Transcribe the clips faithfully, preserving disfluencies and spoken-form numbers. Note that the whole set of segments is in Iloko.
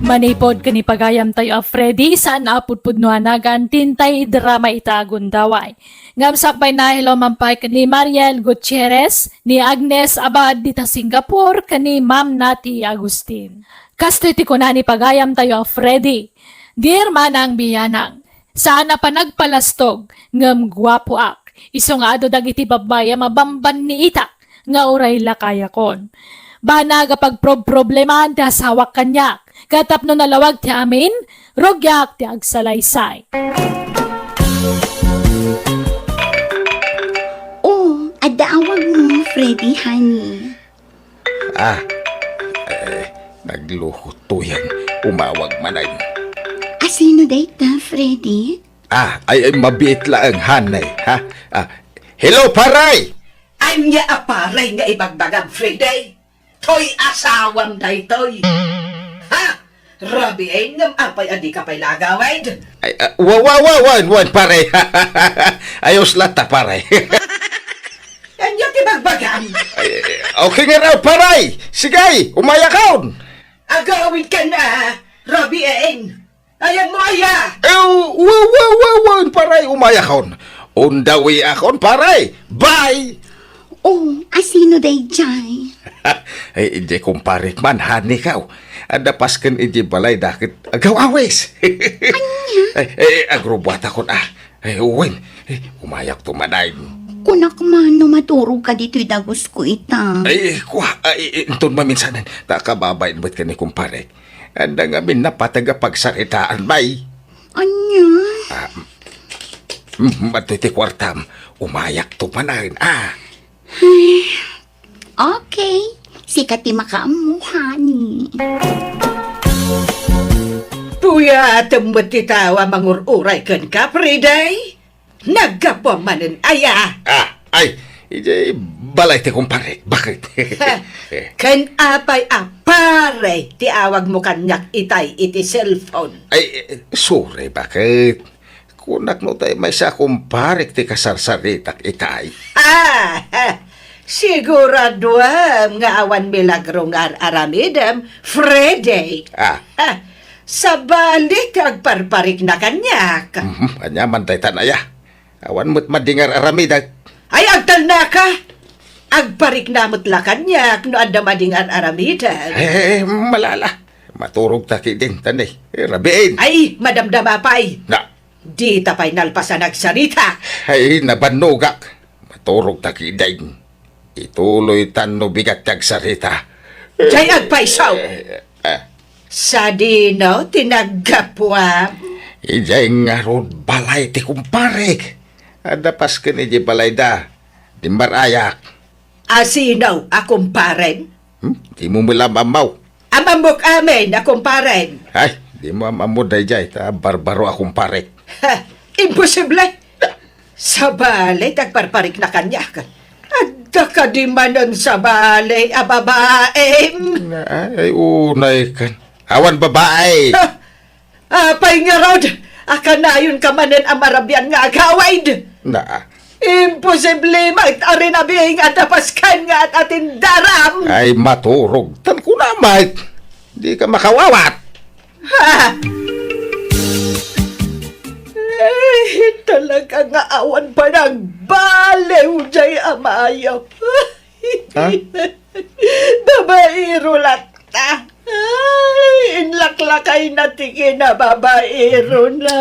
Manipud ken ni pagayamtayo a Freddy, saan a pudpudno a nagan ti intay drama ita a gundaway. Ngem sakbay na, hello man pay ken ni Mariel Gutierrez, ni Agnes Abad dita Singapore, ken ni Ma'am Nati Agustin. Kastoy ti kuna ni pagayamtayo a Freddy, Dear Manang Biyanang, saan a panagpalastog, ngem guapoak. Isu nga adu dagiti babbai a mabambanniitak nga uray lakayakon. Banag a pagprobproblemaan ti asawak kaniak, ket tapno nalawag ti amin, rugiak ti agsalaysay. Oh, adda awagmo, Freddy, honey. Ah, eh, nagluhot to yan. Umawag manen. Asino dayta, Freddy? Ah, ay, ay, mabiit laeng, honey, ha? Ah, hello, paray! Ania a paray nga ibagbagam, Freddy? Toy asawam daytoy. Ha? Rabiin ngem apay a dika pay la agawid? Ay, ah, wa, wa, wa, wen, wen, pare. Ayos latta, pare. Ania ti bagbagam? Ay, okay nga raw, pare. Sige, umayakon. Agawid ka na, Rabiin. Ayanmo aya? Eh, wa, wa, wa, wen, pare, umayakon. On the way akon, pare. Bye. Oh, asino dayjay? Ay, idiay kumparek man, honey, kaw. Adda pasken idiay balayda ket agaw-awis. Ania? Ay, eh, agrubuatakon, ah. Ay, wen, eh, umayakto manen. Kunak man no maturogka ditoy dagusko ita. Ay, kua, ay, inton maminsanen, ta kababain met ken ni kumparek. Adda ngamin napateg a pagsaritaan, bay. Ania? Ah, mm, adtoy ti kuartam. Umayakto manen, ah. Ay, okay. Sika ti makaammo, honey. Puyatem met ti tao a mangur-uray kenka, Freddy. Naggapuam manen aya? Ah, ay, idiay balay ti kumpare. Bakit? Ha, ken apay a pare ti awagmo kaniak itay iti cellphone? Ay, eh, sorry, bakit? Kunak no tay maysa a kumparek ti kasarsaritak itay. Ah, ha, siguraduam nga awan milagro nga ar-aramidem, Freddy. Ah. Ha, sabali ti agparparikna kaniak. Mhm, ania man daytan aya? Awan met madi nga ar-aramidek. Ay, agtalnaka! Agparikna met la kaniak no adda madi nga ar-aramidek. Eh, malala. Maturog ta kidin, tani. Eh, rabiin. Ay, madamdama pay. Na. Dita pay nalpas a nagsarita. Ay, nabannogak. Maturog ta kidin. Ituloy tan no bigat ti agsarita. Jay agpayso. Eh, eh. Sadino ti naggapuam? Idiay ngarud balay ti kumparek. Adda pasken idiay balayda. Dimmar-ayak. Asino a kumparem? Hmm? Dimo met la maammo. Am-ammok amin a kumparem. Ay, dimo am-ammo dayjay, ta barbaro a kumparek. Ha, imposible! Sabali ti agparparikna kaniak. Adda kadi manen sabali a babaem? Na, ay, unay kan. Awan babae. Ha! Apay ngarud a kanayonka manen a marabian nga agawid? Na. Imposible met a rinabiing a dapas ken nga at-atindaram. Ay, maturog. Tan kuna met. Dika makawawat. Ha? Ay, talaga nga awan panagbaliw jay amayo. Ha? Babaero latta. Ay, inlaklakayna ti kinababaerona.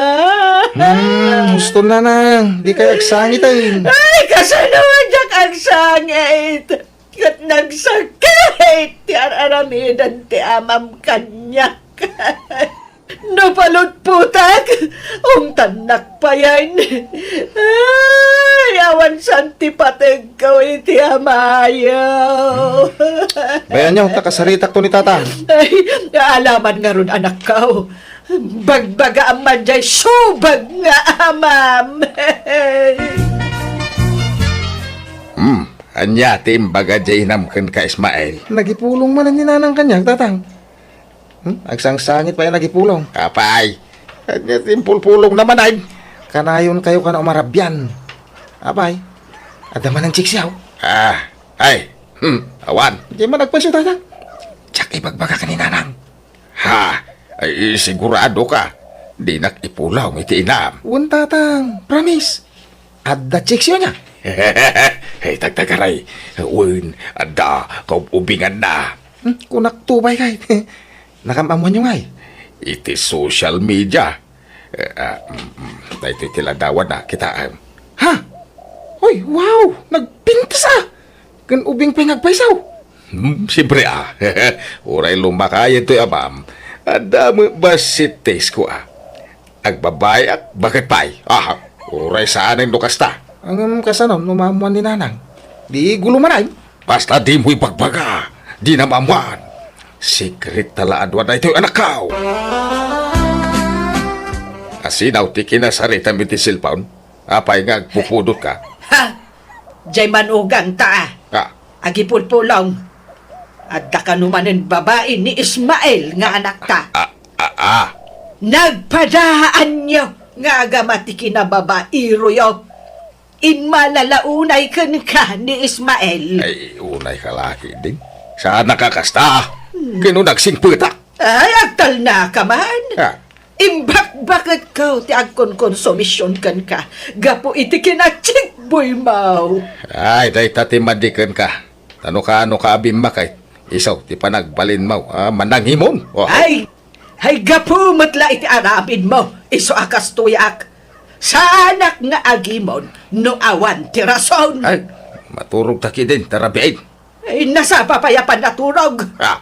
Hmm, husto, nanang. Dikay agsangiten. Ay, kasano diak agsangit? Ket nagsakit ti ar-aramiden ti amam kaniak. No palutputak, ungtannak payen. Ay, awan san ti pategko iti amayo. Bayanyo, ta kasaritakto ni Tatang. Ay, alaman ngarud, anakko. Bagbagaam man jay subag nga amam. Hmm, ania ti imbaga jay inam kenka, Ismael? Nagipulong manen ni Nanang kaniak, Tatang. Hmm? Agsangsangit pay a nagipulong. Apay, ania ti impulpulongna manen? Kanayonkayo kan a umarabian. Apay, adda manen siksiaw? Ah, ay, hmm, awan. Di man agpayso, Tatang. Diak ibagbaga ken ni Nanang. Ha? Ay, sigurado ka? Dinak ipulong iti inam. Wen, Tatang. Promise. Adda checksyo nia. Ay, tagtagaray. Wen, adda kaub-ubinganna. Hmm, kunak to, baykay. Nakam-ammoanyo ngay? Iti social media. Eh, ah, mm, mm. Daytoy ti ladawan a, kitaem. Ha? Oy, wow! Nagpintas a! Ken ubing pay nga agpayso. Hmm, siempre a. Uray lumakay daytoy amam, adda met bassit ti isko a. Agbabayak, baket pay. Aha, uray saanen no kasta. Ngem kasano no maammoan ni Nanang? Di gulo manen. Basta dimo ibagbaga, dina maammoan. Secret ta la a dua daytoy, anakko. Asino ti kinasaritam iti cellphone? Apay nga agpupudotka? Ha? Jay manugangta a. Ah. Agipulpulong. Adda kano manen babai ni Ismael nga anakta. Ah, ah, ah. Nagpadaanyo nga agama ti kinababairoyo. Immalala unay kenka ni Ismael. Ay, unay ka laki, ding. Saan nakakasta? Hmm. Ken no nagsingpetak? Ay, agtalna ka man. Ah. Imbakbaketko ti agkonkonsumision kenka gapu iti kinachikboymo. Ay, dayta ti madi kenka. Ta no kaano ka a bimmakay, isu ti panagbalinmo a manangimon. Oh. Ay, ay, gapu met la iti aramidmo, isu a kastoyak. Saanak nga agimon no awan ti rason. Ay, maturogta ketdin ta rabiin. Ay, nasapa pay a pannaturog. Ah.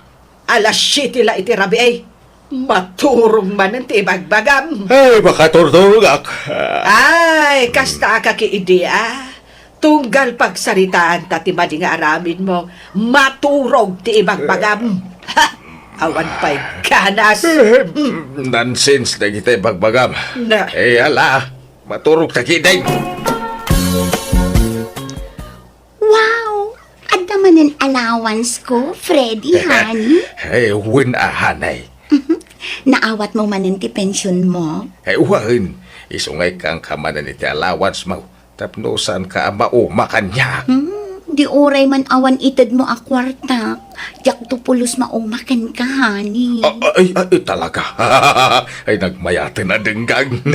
Alas siete la iti rabii. Maturog manen ti ibagbagam. Ay, makaturturogak. Ay, kasta ka ki idi a. Tunggal pagsaritaanta ti madi nga aramidmo, maturog ti ibagbagam. Ha! Awan pay ganas. Eh, nonsense dagiti ibagbagam. Na. Eh, ala, maturogta ketdin. Wow! Adda manen allowance ko, Freddy, honey? Eh, wen a, honey. Naawatmo manen ti pensionmo? Eh, wen. Isu nga ikkanka manen iti allowance mo. Tapno saanka a mauma kaniak. Hmm, di uray man awan itedmo a kuarta. Diakto pulos mauma kenka, honey. Ah, ay, ay, talaga. Ay, nagmayaten a denggang.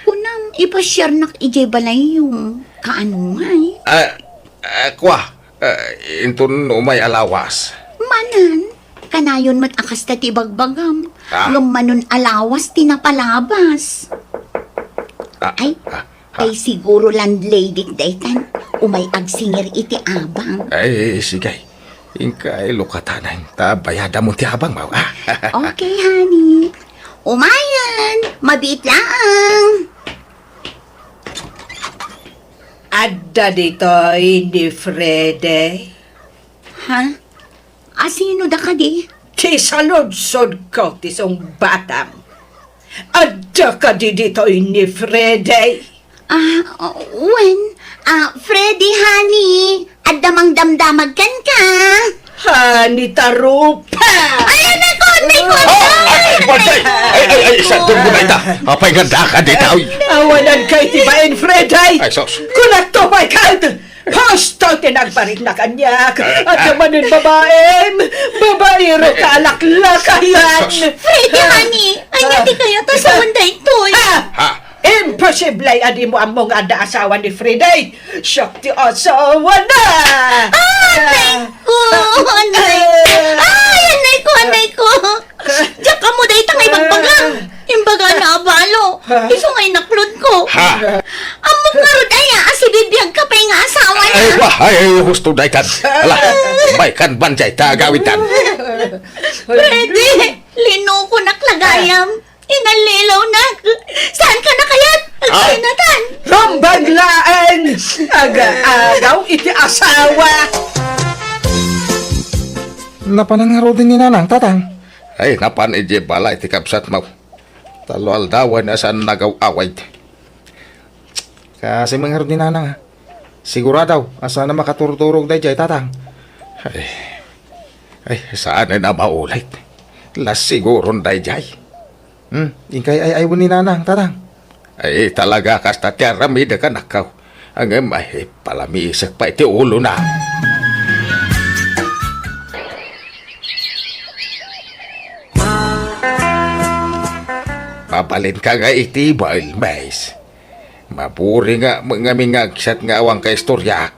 Kunam, ipasiarnak idiay balayyo. Kaano ngay? Ah, ah, kua, ah, inton umay a lawas. Manen, kanayon met a kasta ti ibagbagam. Ah. Ngem manen a lawas ti napalabas. Ah, ay, ah, ah. Ay, siguro landlady daytan. Umay agsingir iti abang. Ay, sige. Inka ilukatanan, ta bayadamon ti abang, maw. Ah. Okay, honey. Umayen, mabiit laeng. Adda ditoy ni Freddy. Ha? Asino da kadi? Ti saludsodko ti sungbatam. Adda kadi ditoy ni Freddy? Ah, wen. Ah, Freddy, honey. Adda mangdamdamag kenka. Honey, tarupa. Ay, anak ko, anak ko, Oh, ay, ay, ay, ay, ay, ay, sa tungkol na ita. Apay nga daka dita, oy. Awanan kay ti bain, Freddy. Ay, sus. Kunakto, my God. Husto ti nagbaritna kaniak. Eh, adda manen babaim. Babairo ka alaklakayan. Sus. Freddy, honey, ania ti kayat a sawen daytoy? Ha? Ha? Imposible a dimo ammo nga adda asawa ni Freddy. Siak ti asawana. Ah, anay ko! Anay! Ay, anay ko, anay ko! Diak ammo dayta nga ibagbagam. Imbagana a balo. Isu nga inaklodko. Ha? Ammok ngarud aya a sibibiagka pay nga asawana. Ay, wa, ay, ay, husto daytan. Ala, baykan ban dayta agawidtan. Freddy, linukonak la gayam. Inallilawnak. Saanka a kayat? Ah. Agpainatan. Rumbeng laeng. Aga-agaw iti asawa. Napanan ngaruden ni Nanang, Tatang? Ay, napan idiay balay ti kabsatmo. Tallo aldawen a saan nagaw-awid. Kaasi met ngarud ni Nanang, a. Sigurado a saan a makaturturog daydiay, Tatang. Ay, ay, saanen a maulit. La siguron daydiay. Hmm, inkay ay-aywen ni Nanang, Tatang. Ay, talaga, kasta ti aramidek, anakko. Ngem, ay, palamiisek pay ti ulona. Abalinka nga iti, Bael Mays. Maburinga ngamin nga agsat nga awan kaistoriak.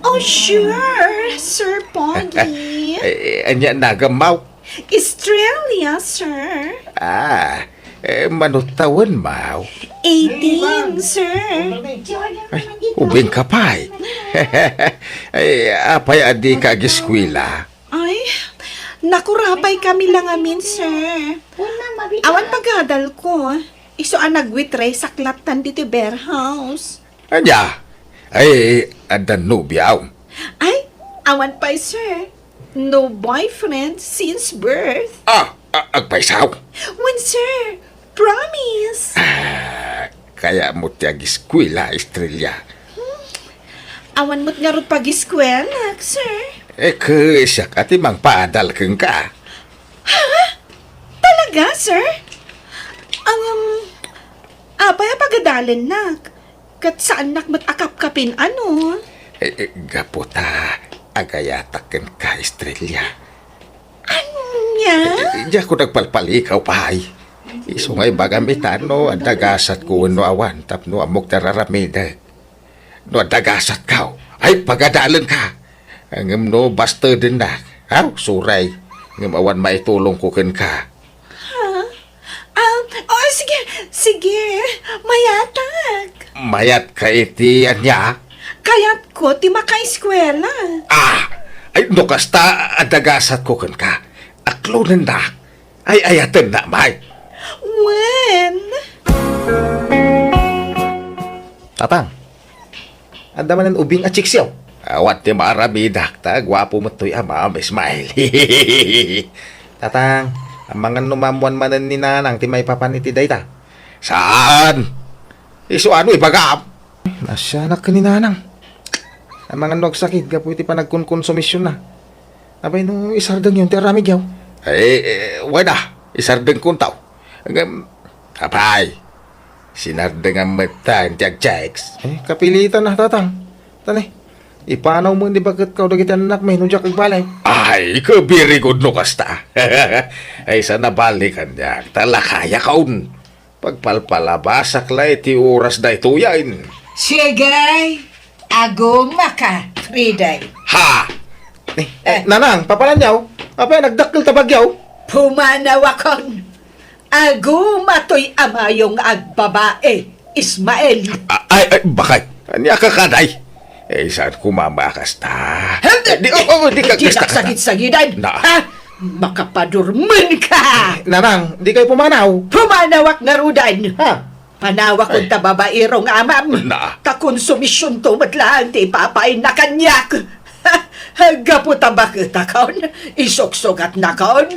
Oh, sure, Sir Pogi. Eh, ania nagammaw? Estrella, sir. Ah, eh, mano tawenmaw? Eighteen, sir. Ay, ubingka pay. Ay, apay a dika agiskwela? Ay, nakurapay kami la ngamin, sir. Awan pagadalko. Isu a nagwitres a lattan ditoy beer house. Ania? Ay, adda nobiaw? Ay, awan pay, sir. No boyfriend since birth. Ah, a-, agpaysaw? Wen, sir. Promise. Ah, kayatmo ti agiskwela, Estrella? Hmm. Awan met ngarud pagiskwelak, sir. Eh, ket siak a ti mangpaadal kenka. Ha? Talaga, sir? Um, apay a pagadalennak? Ket saannak met a kapkapin, ano? Eh, eh, gapu ta agayatak kenka, Estrella. Ania? Eh, eh, diak nagpalpalikaw pay. Isu nga ibagam ita no adda gasatko wenno awan tapno ammok ti ar-aramidek. No adda gasatko, ay, pagadalenka. Ngem no bastedennak, aw, sorry. Ngem awan maitulongko kenka. Ha? Ah, oh, sige, sige. Mayatak. Mayatka iti ania? Kayatko ti makaiskwela. Ah! Ay, no kasta, adda gasatko kenka. Aklonennak. Ay, ayatennak, may. Wen? Tatang, adda manen ubing a chiksiaw? Awan ti maaramidak, ta guapo met toy amam, Ismael. Tatang, amangan no maammuan manen ni Nanang ti maipapan iti dayta. Saan? Isu ano ibagam? Naasianak ken ni Nanang. Amangan no agsakit gapu iti panagkonkonsumisionna. Apay no isardengyon ti aramidyo? Eh, eh, wen a, isardengkonto. Ngem, apay, sinardengan met ta ti agchicks. Eh, kapilitan a, Tatang. Tani, ipanaw met ni baketko dagiti annakmi no diak agbalik. Ay, very good no kasta. Ay, sa nabalik kaniak, ta lakayakon. Pagpalpalabasak la iti oras daytoyen. Sige, agumaka, Friday. Ha? Eh, eh, Nanang, papananyaw? Apay, nagdakkel ta bagyaw? Pumanawakon. Aguma toy amayo nga agbabae, Ismael. A-, ay, ay, bakit? Ania ka kaday? Eh, saan ko mamakasta? Hindi, Eh, di, oh, oh, di ka di kasta, kasta. Nagsagid-sagidan, Na. Ha? Makapadurmenka. Nanang, di kayo pumanaw. Pumanawak ngarudan. Ha? Panawakon Ay. Ta babaero nga amam. Na. Ta konsumisionto met laeng ti ipapainna kaniak. Gapu ta baketakon, isuksugatnakon.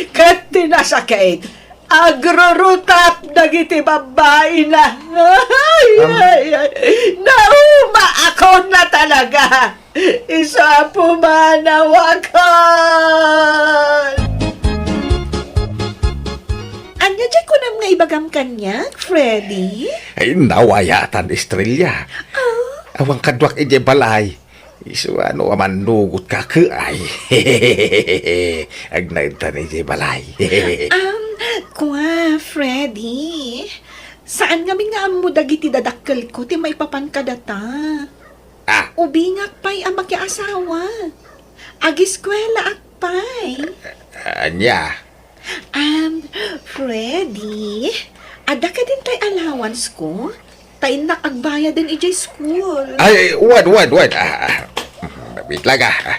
Ket ti nasakit, agrurutap dagiti babbaina. Ay, Am- ay, ay. Naumaakon na talaga. Isu a pumanawakon. Ania diay kunam nga ibagam kaniak, Freddy? Ay, nawayatan, Estrella. Ah? Awan kaduak idiay balay. Isu a no a mannugotka, ket ay. Agnaedtan idiay balay. Um, kua, Freddy. Saan ngamin nga ammo dagiti dadakkelko ti maipapan kadata. Ah. Ubingak pay a makiasawa. Agiskuelaak pay. Ania? Um, Freddy, adda kadin tay allowance ko? Ta innak agbayaden idiay school. Ay, wen, wen, wen. Ah, ah. Wait lang, ah.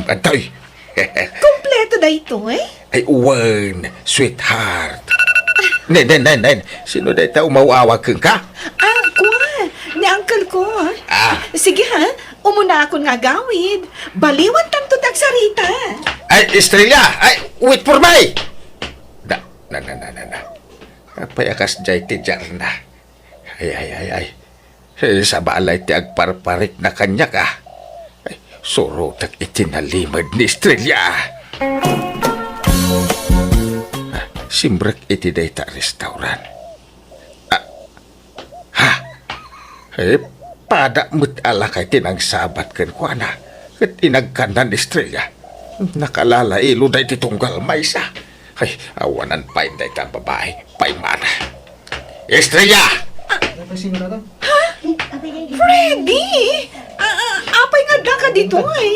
Adtoy. Kompleto daytoy? Ay, wen, sweetheart. Nen, nen, nen, nen. Sino dayta umaw-awag kenka? Ah, kua, ni uncle ko. Ah. Sige ha, umunaakon nga agawid. Baliwantanto ti agsarita. Ay, Estrella! Ay, wait for me! Na, na, na, na, na, na. Apay a kasdiay ti diarna? Ay, ay, ay, ay. Eh, sabali ti agparparikna kaniak, ah. Ay, surotek iti nalimed ni Estrella, ah. Ah, simrek iti dayta a restaurant. Ah, ha? Eh, pada met a lakay ti nangsabat kenkuana, ket inagkanna ni Estrella. Nakalalailo daydi tunggal maysa. Ay, awanan pay dayta babai. Paymana. Estrella! Freddy! Ah, ah, apay nga adda ka ditoy?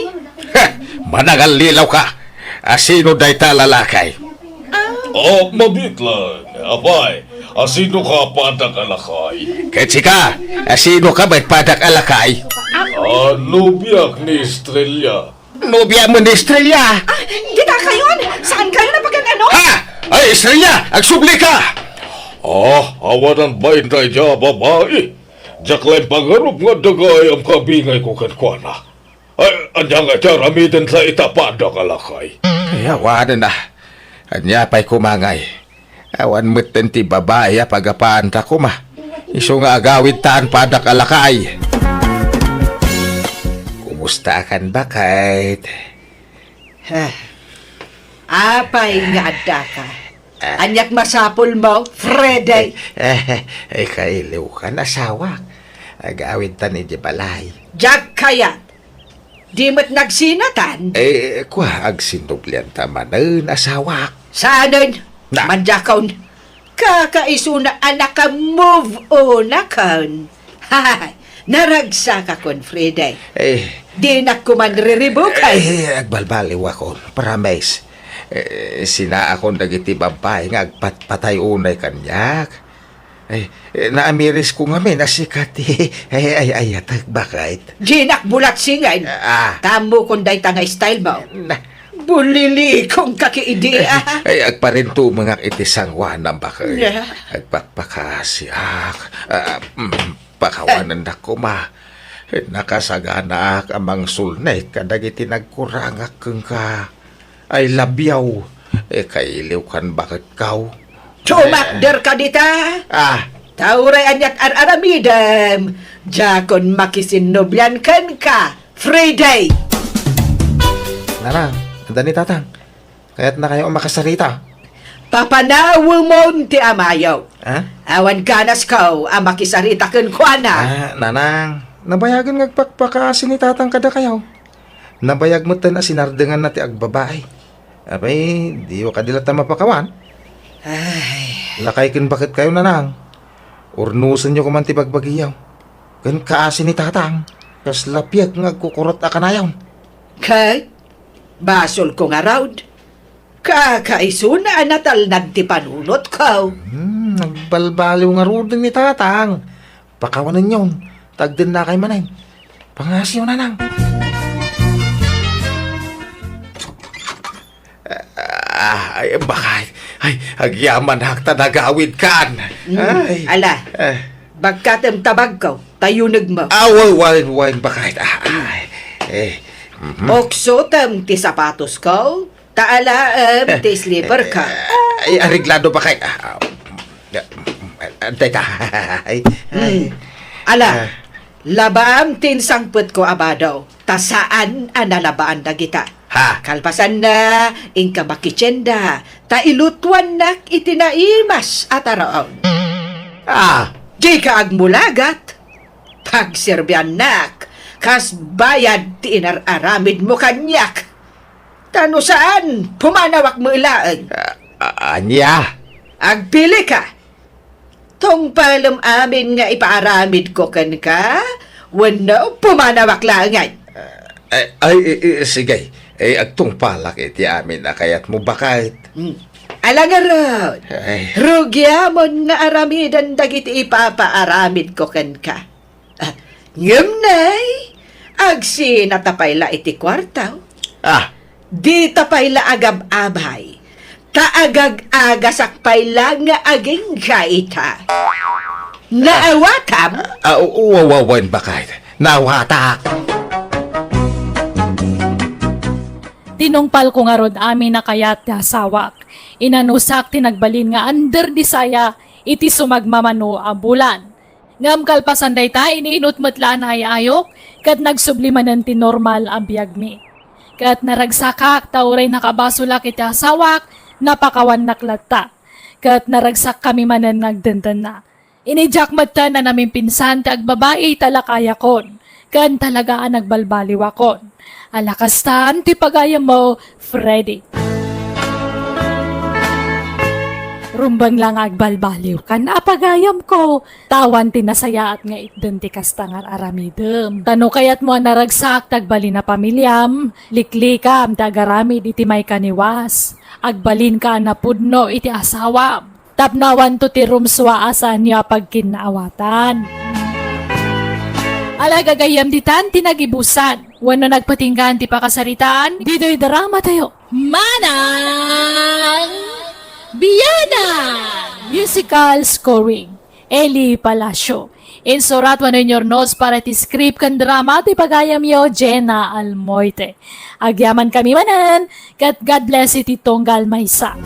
Heh! Manangallilaw ka! Asino dayta lalaki? Ah. Oh, mabitlan. Apay, asino ka padak a lakay? Ket sika, asino ka met padak a lakay? Ah, nobiak ni Estrella. Nobia mo ni Estrella? Ah, dita kayon? Saan kayo napagano? Ha? Ay, Estrella, agsubli ka! Ah, awanan bain dayta babai. Diak laeng pangarup nga adda gayyem kabingayko kenkuana. Ay, ania nga ti aramidenta ita padak a lakay? Ay, awanen a. Ania pay koma ngay? Awan metten ti babai a pagapanta koma. Isu nga agawidtan padak a lakay. Kumusta kan, baket? Heh. Apay nga adda ka? Ah. Aniak masapulmo, Freddy? Eh, eh, eh, kailiw kan, asawak. Agawidtan idiay balay. Diak kayat. Di met nagsinatan? Eh, kua, agsinublianta manen, asawak. Saanen? Na. Mandiakon. Kakaisuna a naka-move on akon. Hay, naragsakakon, Freddy. Eh. Dinak koma riribukay. Eh, agbalbaliwakon. Promise. Eh, sinaakon dagiti babai nga agpatpatay unay kaniak. Ay, eh, naamirisko ngamin a sika ti, ay, ay, ayatek, baket. Dinak bulat singen. Ah. Tammokon dayta nga style mo. Na. Bulilikong ka ki idi, ah. Ay, agparintumengak iti sangoanam, baket. Yeah. Agpakpakasiak. Ah, mm, pakawanendak koma. Nakasaganaak a mangsulnek kadagiti nagkurangak kenka. Ay, labyaw. Eh, kailiw kan, baketkaw. Sumakder ka dita. Ah. Ta uray aniat ar-aramidem, diakon makisinnublian kenka, Freddy. Nanang, adda ni tatang. Kayatna kayo a makasarita. Papanawemon ti amayo. Ha? Awan ganasko a makisarita kenkuana. Ah, nanang, nabayagen nga agpakpakaasi ni tatang kadakayo. Nabayag metten a sinardenganna ti agbabai. Apay, diyo kadi latta mapakawan? Ay. Lakay ken baketkayo, nanang. Urnosenyo koman ti bagbagiyo. Ken kaasi ni tatang, kasla piek nga agkukurot a kanayon. Ket, basolko ngarud. Kakaisuna a natalnag ti panunotko. Hmm, nagbalbaliw ngaruden ni tatang. Pakawanenyon, ta agdennakay manen. Pangasiyo, nanang. Ah, ay, baket. Ay, agyamanak ta nagawidkan. Mm, ay. Ala, eh. Bagkatem ta bagko, ta yunegmo. Ah, wen, wen, wen, baket. Ah, ay, eh. Mhm. Oksotem ti sapatosko. Ta alaem ti slipper ka. Eh, eh, ay, areglado, baket. Ah, ah, ah, teka. Ay, ay. Hmm. Ala, ah. Labaam ti insangpetko a bado, ta saan a nalabaan dagita. Ha? Kalpasanna, inka makitienda, ta ilutuannak iti naimas a taraon. Ah. Dika agmulagat, pagserbiannak, kas bayad ti inar-aramidmo kaniak. Ta no saan, pumanawak met laeng. A-, a-, ania? Agpili ka. Tungpalem amin nga ipaaramidko kenka, wenno pumanawak laengen. Ay, ay, i-, i-, sige. Eh, agtungpalak iti amin a kayatmo, baket. Hmm. Ala ngarud, ay. Rugiamon nga aramiden dagiti ipapaaramidko kenka. Ah, ngem nay, agsinata pay la iti kuarto. Ah. Dita pay la agab-abay, ta agag-agasak pay la nga agingga ita. Naawatam? Ah, u-, u-, wa-, wa-, wen, baket. Naawatak. Tinungpalko ngarud amin a kayat ti asawak. Inanusak ti nagbalin nga under di saya iti sumagmamano a bulan. Ngem kalpasan dayta, ininut met la a naay-ayok, ket nagsubli manen ti normal a biagmi. Ket naragsakak ta uray nakabasolak iti asawak, napakawannak latta. Ket naragsakkami manen nga agdendenna. Inidiak metten a namimpinsan ti agbabai ta lakayakon, ken talaga a nagbalbaliwakon. Ala kastan ti pagayammo, Freddy. Rumbeng la nga agbalbaliwkan a pagayamko, ta awan ti nasayaat nga itden ti kasta nga ar-aramidem. Ta no kayatmo a naragsak ti agbalin a pamiliam, liklikam ti agaramid iti maikaniwas. Agbalinka a napudno iti asawam. Tapno awanto ti rumsua a saanyo a pagkinnaawatan. Ala, gagayyem ditan ti nagibusan wenno nagpatinggaan ti pakasaritaan ditoy drama tayo. Manang Bianang! Musical scoring, Eli Palacio. Insurat wenno inyurnos para ti script ken drama ti pagayamyo, Jenna Almoite. Agyamankami manen, ket God bless iti tunggal maysa.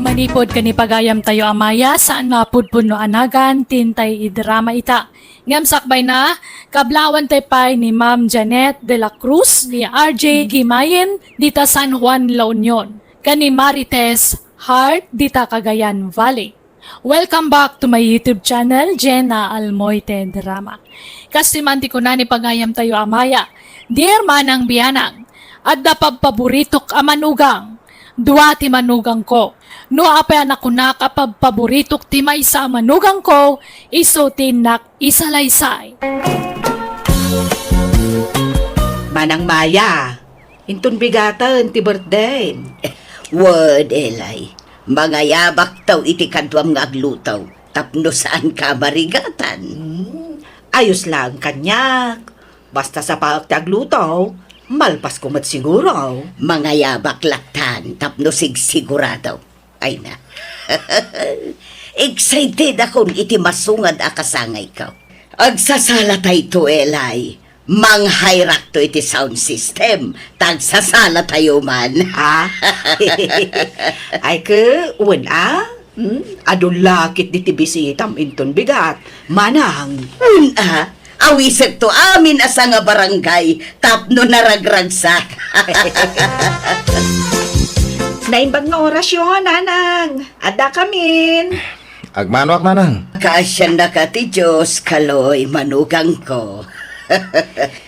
Manipud ken ni pagayamtayo a Maya, saan nga pudpudno a nagan ti intay idrama ita. Ngem sakbayna, kablaawantayo pay ni Ma'am Janet de la Cruz, ni R J Gimayen, dita San Juan, La Union, ken ni Marites Hart, dita Cagayan Valley. Welcome back to my YouTube channel, Jenna Almoite Drama. Kas ti man ti kuna ni pagayamtayo a Maya, Dear Manang Bianang, adda pabpaboritok a manugang. Dua ti manugangko. No apay a nakunak a pabpaboritok ti maysa a manugangko, isu ti innak isalaysay. Manang Maya, inton bigaten ti birthday. Wen, Eli, mangayabakto iti kaduam nga agluto tapno saanka a marigatan. Hmm, ayos laeng kaniak. Basta sapaek ti agluto, malpasko met siguro. Mangayabak lattan tapno sigsigurado. Ay na. Excited akon iti masungad a kasangayko. Agsasalatayto, Eli. Manghayrakto iti sound system. Ta agsasalatayo man. Ah? Ay ke, wen a? Hmm? Adu la ketdi ti bisitam inton bigat. Manang. Wen a? Awisekto amin a sanga barangay tapno naragragsak. Naimbag nga orasyo, Nanang. Addakamin. Agmanoak, Nanang. Kaasiannaka ti Dios, Kaloy, manugangko.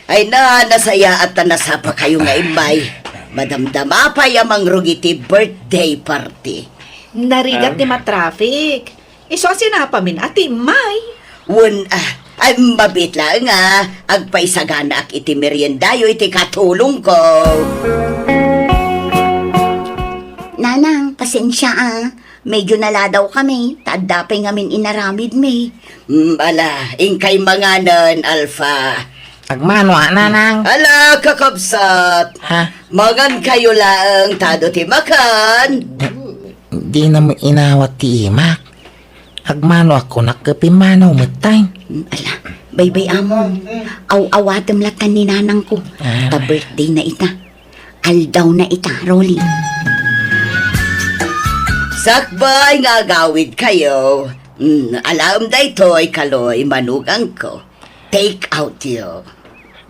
Ay na, nasayaat ta nasapakayo nga immay. Madamdama pay a mangrugit ti birthday party. Narigat ti matraffic. Isu a sinapamin a timmay. Wen a, ay, mabiit laeng a agpaisaganaak iti meriendayo iti katulongko. Nanang, pasensia a. Medyo naladawkami, ta adda pay ngamin inaramidmi. Mm, ala, inkay manganen, Alfa. Agmano a, Nanang. Ala, kakabsat. Ha? Mangankayo laeng ta adu ti makan. Dinam inawat ti imak. Agmanoak kunak ket pimmanaw metten. Ala, baybay-amon. Aw-awatem lattan ni nanangko. Ah. Ta birthday na ita. Aldawna ita, Rolly. Sakbay nga agawidkayo. Mm, alaem daytoy, Kaloy, manugangko. Take out yo.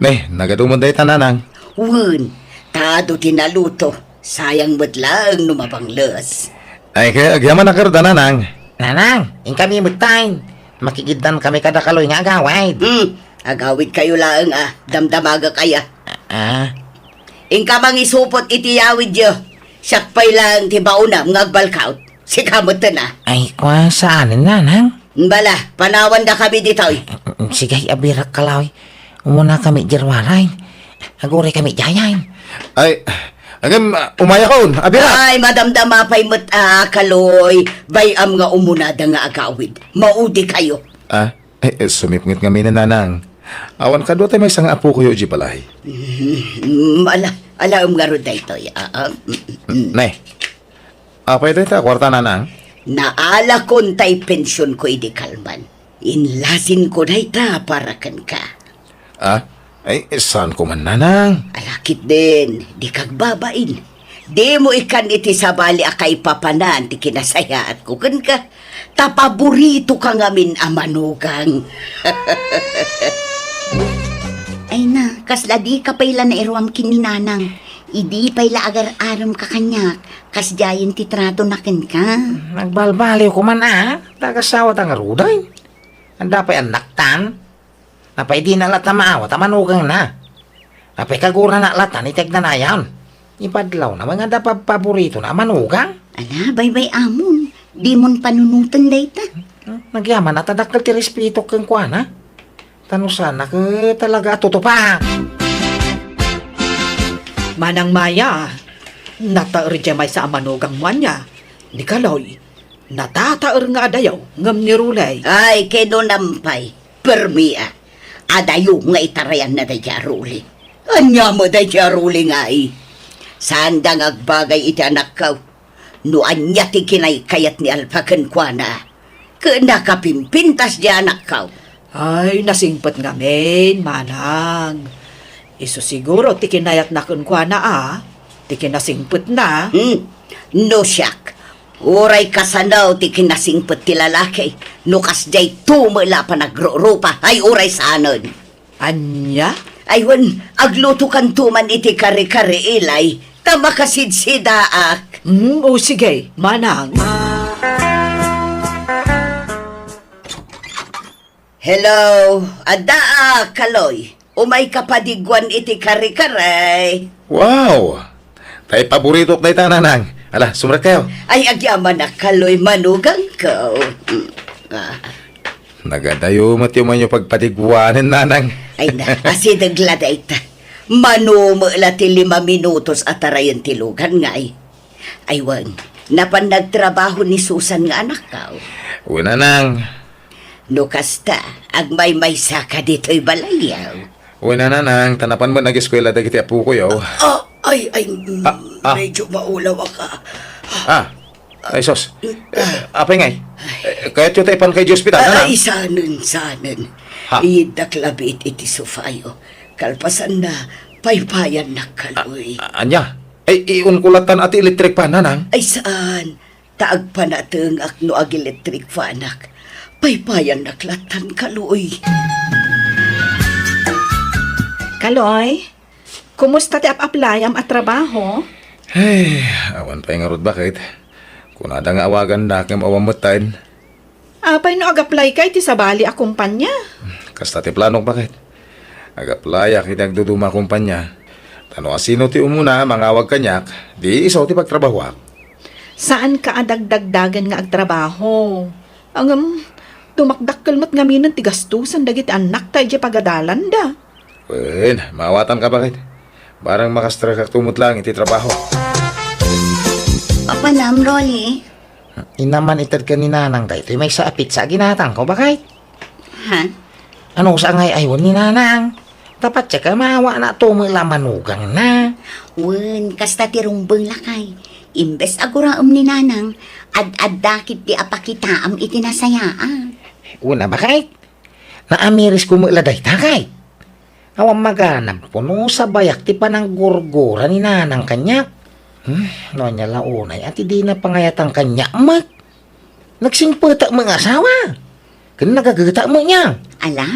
Ne, nagaduman dayta, Nanang. Wen, ta adu ti naluto. Sayang met laeng no mabangles. Ay, kaya agyaman a karda, Nanang. Nanang, inkami metten. Makigiddankami kada Kaloy nga agawid. Hmm, agawidkayo laeng a, damdamagak aya. Ah. Inka mangisupot iti yawidyo. Siak pay laeng ti baonam nga agbalkaut. Sika metten a. Ay, kua, saanen, Nanang? Bala, panawandakami ditoy. Sige, abirak, Kaloy. Umunakami diay ruaray. Aguraykami diayen. Ay, agem, umayakon, abirak. Ay, madamdama pay met a, Kaloy. Bay-am nga umunada nga agawid. Maudikayo. Ah, ay, eh, sumipnget ngamin, Nanang. Awan kadua tay maysa nga apokoyo idiay balay. Mm, ala, alaem ngarud daytoy. Ah, ah, mm, mm. Ne. Apay dayta a kuarta, Nanang? Naalakon tay pensionko idi kalman. Inlasinko dayta para kenka. Ah? Ay, saanko man, Nanang. Ala ketdin, dika agbabain. Dimo ikkan iti sabali a kaipapanan ti kinasayaatko kenka. Ta paboritoka ngamin a manugang. Ay na, kasla dika pay la nairuam ken ni Nanang. Idi pay la agar-aremka kaniak, kasdiayen ti tratona kenka. Nagbalbaliwko man a, ta agasawa ta ngaruden. Adda pay annaktan. Apay dina latta maawat a manugangna? Apay kagurana latta iti agnanayon? Ipadlawna man nga adda pab-, paboritona a manugang. Ala, baybay-amon. Dimon panunoten dayta. Hmm, nagyaman a ta dakkel ti respetok kenkuana. Ta no saan, ket talaga a tutupak. Manang Maya, nataer diay maysa a manugangmo ania? Ni Kaloy, natataer nga adayo, ngem ni Ruley. Ay, kinunam pay, permi a. Adayo nga itarayanna daydiay a Ruley. Ania met daydiay a Ruley ngay? Saanda nga agbagay iti anakko. No ania ti kinaykayat ni Alpa kenkuana, ket nakapimpintas diay anakko. Ay, nasingpet ngamin, manang. Isu siguro ti kinayatna kenkuana a, ti kinasingpetna. Hmm. No siak, uray kasano ti kinasingpet ti lalaki, no kasdiay tumo la a panagrurupa, ay uray saanen. Ania? Ay wen, aglutokanto man iti kare-kare, Eli, ta makasidsidaak. Hmm, o sige, manang. Hello, addaak, Kaloy. Umayka padigguan iti kare-kare. Wow! Tay paboritok dayta, nanang. Ala, sumrekkayo. Ay, agyamanak, Kaloy, manugangko. Mm, ah. Nagadayo met ti umayyo pagpadigguanen, nanang. Ay na, asideg la dayta. Mano met la ti lima minutos a tarayen ti lugan ngay. Ay wen, napan nagtrabaho ni Susan nga anakko? Wen, nanang. No kasta, agmaymaysaka ditoy balayyo. Wen, nanang, ta napan met nageskuela dagiti apokoyo. Ah, ay, ay, mm, Ah, ah. Medyo maulawak. Ah, ay, sus. Eh, apay ngay? Eh, kayatyo ta ipanka idiay ospital, Ah, nanang? Ay, saanen, saanen. Ha? Iyiddak labi iti sofayo. Kalpasanna, paypayannak, Kaloy. Ah, ania? Ay, iunko lattan a ti electric fan, nanang? Ay, saan? Ta agpanatengak no ag-electric fanak. Paypayannak lattan, Kaloy. Kaloy, kumusta ti ap-aplayam a trabaho? Ay, awan pay ngarud, baket. Kunada nga awagannak ngem awan metten. Apay no ag-apply ka iti sabali a kumpanya? Kasta ti planok, baket. Ag-applyak iti agduduma a kumpanya. Ta no asino ti umuna, mangawag kaniak, di isu ti pagtrabahoak. Saanka a dagdagdagen nga agtrabaho. Ngem, dumakdakkel met ngaminen ti gastusen dagiti annakta idiay pagadalanda. Wen, maawatanka, baket. Barang makastrekakto met laeng iti trabaho. Apanam, Rolly? Inna man ited ken ni Nanang daytoy maysa a pizza a ginatangko, baket. Ha? Ano sa ngay aywan ni Nanang? Dapat siya kamawa na tumula manugangna. Wen, kasta ti rumbeng lakay. Imbes a guraem ni Nanang, ad-adda ketdi a pakitaam iti nasayaat. Una, baket. Naamiris ko met la dayta, kay. Awan maganabko no sabayak ti pananggurgura ni Nanang kaniak. Hmm, no ania la unay a ti dina pangayatan kaniak met. Nagsingpetak met nga asawa. Ken nagagetak met nia. Ala,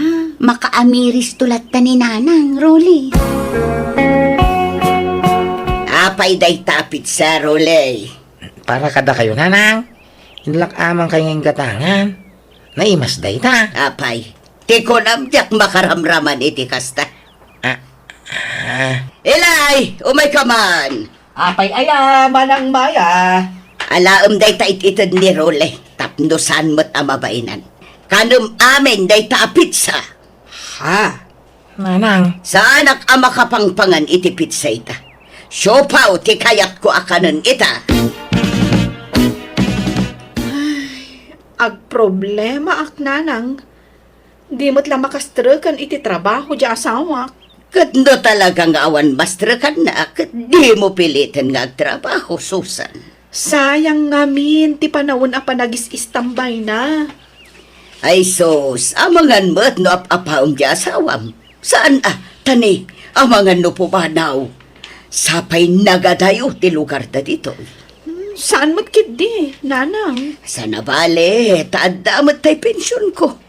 makaamiristo latta ni Nanang, Rolly. Apay dayta a pizza, Rolly? Para kadakayo, Nanang. Inlak-aman kay nga inggatangan. Naimas dayta. Apay, ti kunam diak makaramraman iti kasta. Ah, ah. Ilay, umayka man. Apay aya, Manang Maya? Alaem dayta it-ited ni Role tapno saan met a mabainan. Kanem amin dayta a pizza. Ha? Nanang. Saanak a makapangpangan iti pizza ita. Siopaw ti kayatko a kanen ita. Ay, agproblemaak, Nanang. Di met la makastreken iti trabaho diay asawak. Ket no talaga nga awan mastrekanna, ket dimo piliten nga agtrabaho, Susan. Sayang ngamin ti panawen a panagis-istambayna. Ay sus, amangan met no ap-apaem diay asawam. Saan a, ta ni, amangan no pumanaw. Sapay nagadayo ti lugarda ditoy. Hmm, saan met ketdi, Nanang? Saan a bale, ta adda met tay pensionko.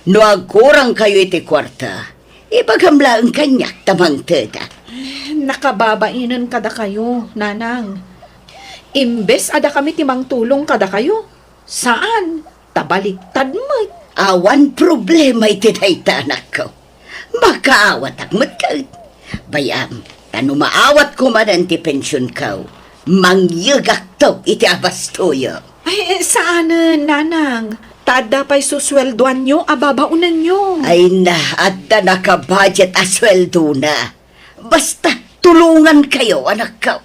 No agkurangkayo iti kuarta, ibagam laeng kaniak ta mangtedak. Eh, nakababainen kadakayo, Nanang. Imbes a dakami ti mangtulong kadakayo, saan, ta baliktad met. Awan problema iti dayta, anakko. Makaawatak met ket. Bay-am, Ta no maawatko manen ti pensionko, mangyegakto iti abastoyo. Ay, saanen, nanang. Ta adda pay susueldoanyo a babaonenyo. Ay na, adda nakabudget a sueldona. Basta, tulongankayo, anakko.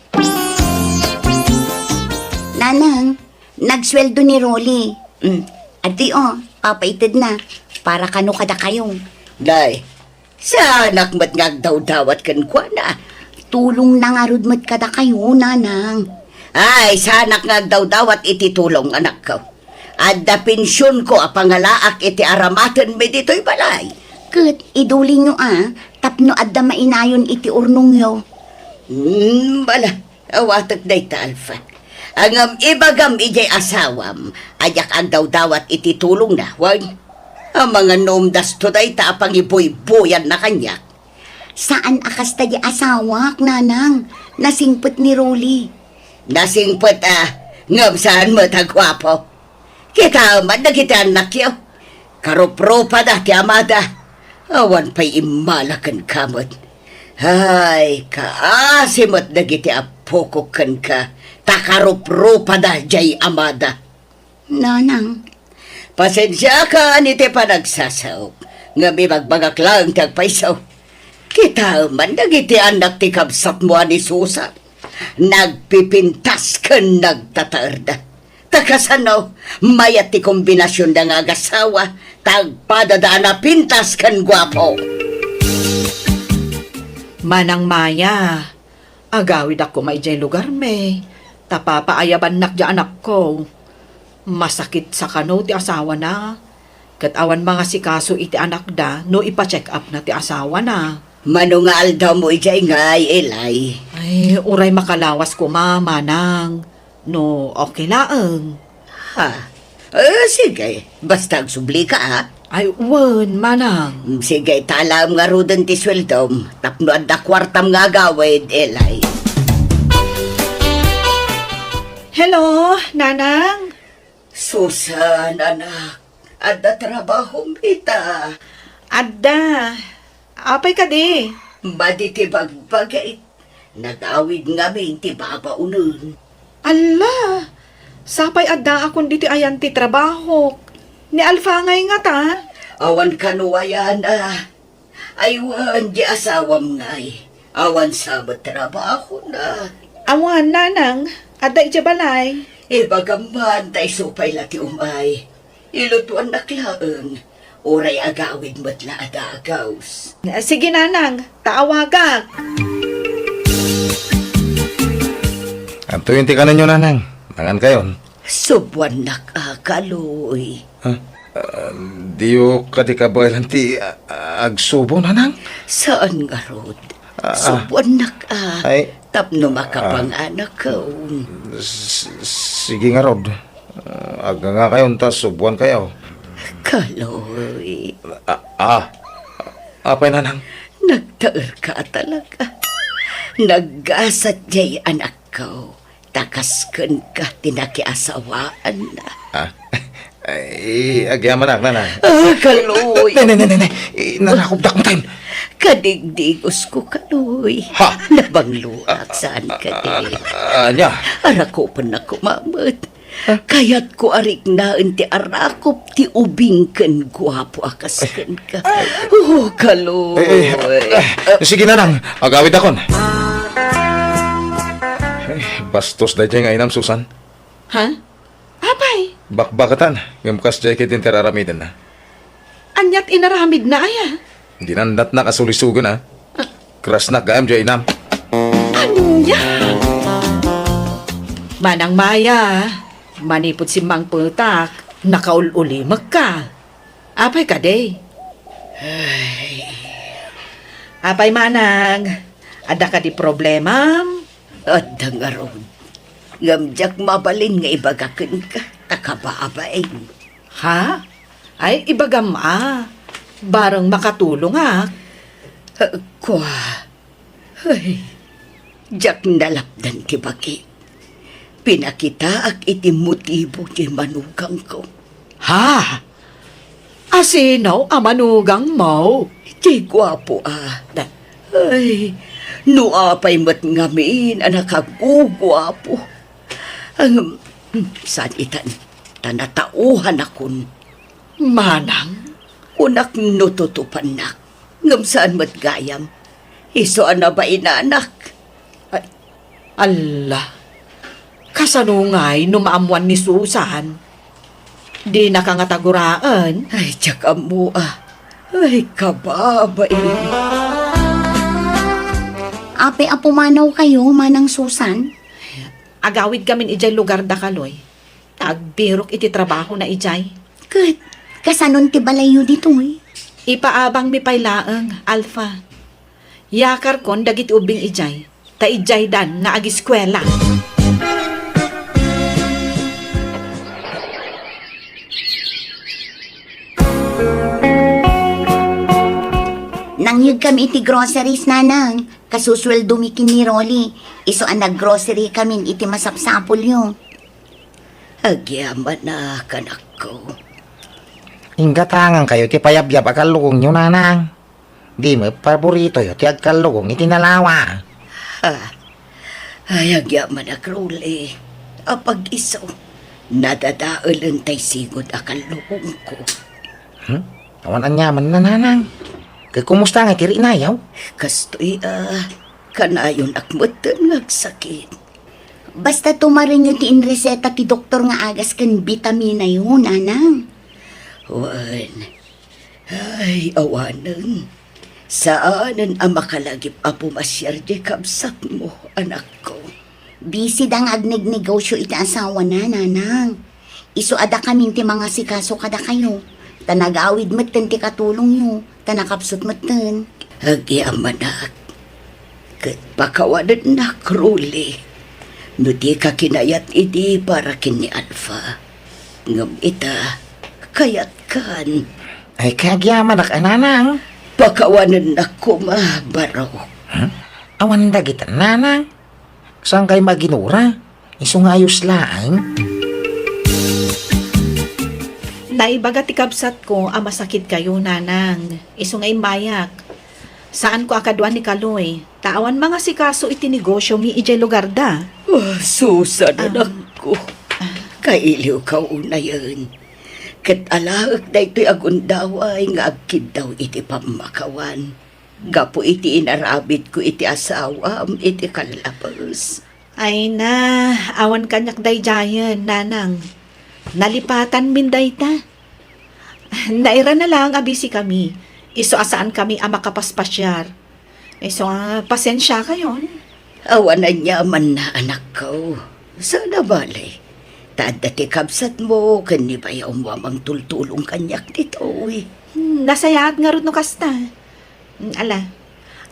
Nanang, nagsueldo ni Rolly. Mm, adtoy, o, papaitedna. Para kano kadakayo. Nay, saanak met nga agdawdawat kenkuana. Tulongna ngarud met kadakayo, nanang. Ay, saanak nga agdawdawat iti tulong, anakko. Adda pensionko a pangalaak iti aramatenmi ditoy balay. Ket idulinyo a, tapno adda mainayon iti urnongyo. Hmm, bala, awatek dayta, Alfa. Ngem ibagam idiay asawam a diak agdawdawat iti tulongna, wen? Amangan no umdasto dayta a pangibuybuyanna kaniak. Saan a kasta di asawak, nanang. Nasingpet ni Rolly. Nasingpet a, ngem saan met a guapo. Kitaem man dagiti annakyo. Karuprupada ti amada. Awan pay immala kenka met. Ay, kaasi met dagiti appokok kenka, ta karuprupada jay amada. Nanang. Pasensiakan iti panagsasaok, ngem ibagbagak laeng ti agpayso. Kitaem man dagiti annak ti kabsatmo a ni Susan. Nagpipintas ken nagtataerda. Ta kasano, mayat ti kombinasionda nga agasawa, ta agpadada a napintas ken guapo. Manang Maya, agawidakon idiay lugarmi, ta papaayabannak diay anakko. Masakit sa kano ti asawana, ket awan mangasikaso iti anakda no ipa-check-upna ti asawana. Mano nga aldawmo idiay ngay, Eli? Ay, uray makalawas koma, manang. No okay laeng. Ha? Eh, sige. Basta agsublika, ha? Ay, wen, manang. Mm, sige, talaem ngaruden ti sueldom. Tapno adda kuartam nga agawid, Eli. Hello, nanang? Susan, anak. Adda trabahom ita? Adda. Apay kadi? Madi ti bagbagik. Nagawid ngamin ti babaonen. Alla! Sapay addaakon ditoy ayan ti trabahok. Ni Alfa ngay ngata? Awan kano ayan a. Ay wen, di asawam ngay. Awan sa met trabahona. Awan, nanang. Adda idiay balay. Ibagam man, ta isu pay la ti umay. Ilutuannak laeng. Uray agawid met la a dagus. Sige, nanang. Ta awagak. Antoyen ti kanenyo, nanang? Mangankayon. Subuannak a, Kaloy. Ha? Ah, diyo kadi kabaelan ti, ah, agsubo, nanang? Saan ngarud. Ah, ah. Subuannak a, ay, tapno ah, makapanganakon. S-, sige ngarud. Ah, agngangakayon ta subuankayo. Kaloy. Ah, ah. Apay, nanang? Nagtaerka talaga. Naggasat jay anakko. Ta kas kenka ti nakiasawaanna. Ah? Ay, agyamanak, nanang. Ah, Kaloy. Ne, ne, ne, ne, ne. Inarakopdak mo tayo. Kadigdigosko, Kaloy. Ha? Nabangloak saan kadi. Ah, ah, ania? Arakopennako met. Ah? Kayatko a riknaen ti arakop ti ubing ken guapo a kas kenka. Oh, Kaloy. Eh, eh, eh, sige, nanang. Agawidakon. Eh, bastos daytoy nga inam, Susan. Ha? Apay? Bakbaketan, ngem kasdiay ketdi ti ar-aramidenna. Aniat inaramidna aya? Dinandatnak a sulisogen a. Ah. Krasnak gayam diay inam. Ania? Manang Maya, manipud simmangpetak, nakaul-ulimekka. Apay kadi? Ay. Apay, manang, adda kadi problemam? Adda ngarud. Ngem diak mabalin nga ibaga kenka, ta kababain. Ha? Ay, ibagam a. Bareng makatulongak. Eh, kua. Ay, diak nalapdan ti bagi. Pinakitaak iti motibo ti manugangko. Ha? Asino a manugangmo? Ti guapo a. Da- Ay, No apay met ngamin a nakaguguapo. Ngem, saan itan, ta natauhanakon. Manang, kunak no tutupannak, ngem saan met gayam. Isu a nabainanak. Ay, alla. Kasano ngay no maammuan ni Susan? Dinaka ngata guraen? Ay, diak ammo a. Ay, kababain. Apay a pumanawkayo, Manang Susan? Agawidkamin idiay lugarda, Kaloy. Ta agbirok iti trabahona idiay. Ket, kasanon ti balayyo ditoy? Ipaabangmi pay laeng, Alpha. Yakarkon dagiti ubbing idiay, ta idiaydan nga agiskuela. Nangyegkami iti groceries, Nanang. Kasusueldomi ken ni Rolly. Isu a naggrocerykamin iti masapsapulyo. Agyamanak, anakko. Inggatangan kayo ti payabyab a kallugongyo, Nanang. Di met paboritoyo ti agkallugong iti nalawa. Ha? Ay, agyamanak, Rolly. Apag-isu, nadadaelen tay sigud a kallugongko. Hmm? Awan aniamanna, Nanang. Ket kumusta nga ti rinayaw? Kastoy a, kanayonak metten nga agsakit. Basta tumarenyo ti inreseta ti doktor nga agas ken bitaminayo, Nanang. Wen, ay, awanen. Saanen a makalagip a pumasiar diay kabsatmo, anakko. Busy da nga agnegnegosyo iti asawana, Nanang. Isu a dakamin ti mangasikaso kadakayo, ta nagawid metten ti katulongyo, ta nakapsut metten. Agyamanak, ket pakawanennak, Rolly. No dika kinayat idi para ken ni Alpha, ngem ita, kayatkan. Ay, kagyamanak a, Nanang. Pakawanennak koma, barok. Hmm? Awan dagita, Nanang. Saan kay maginura? Isu nga ayos laeng. Naibaga ti kabsatko a masakit kayo, Nanang. Isu nga immayak. Saanko a kadua ni Kaloy, ta awan mangasikaso iti negosyomi idiay lugarda. Ah, Susan, Am. Anakko. Kailiwka unayen. Ket alaek daytoy a gundaway nga agkiddaw iti pammakawan. Gapu iti inaramidko iti asawam iti kallabes. Ay na, awan kaniak daydiayen, Nanang. Nalipatanmin dayta. Nairana laeng a busy kami. Isu a saan kami a makapaspasiar. Isu a pasensiakayon. Awan aniamanna, anakko. Saan a bale. Ta adda ti kabsatmo ken ni bayawmo a mangtultulong kaniak ditoy. Hmm, nasayaat ngarud no kasta. Hmm, ala,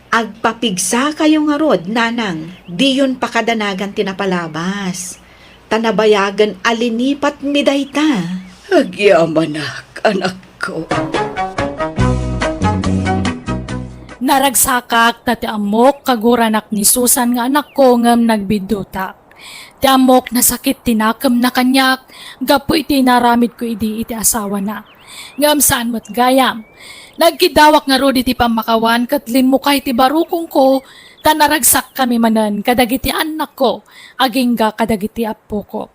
agpapigsakayo ngarud, Nanang, diyon pakadanagan ti napalabas. Ta nabayagen a linipatmi dayta. Agyamanak, anakko. Naragsakak ta ti ammok kaguranak ni Susan nga anakko ngem nagbiddutak. Ti ammok nasakit ti nakemna kaniak gapu iti inaramidko idi iti asawana. Ngem saan met gayam. Nagkiddawak ngarud iti pammakawan ket limmukay ti barukongko ta naragsakkami manen kadagiti annakko agingga kadagiti appoko.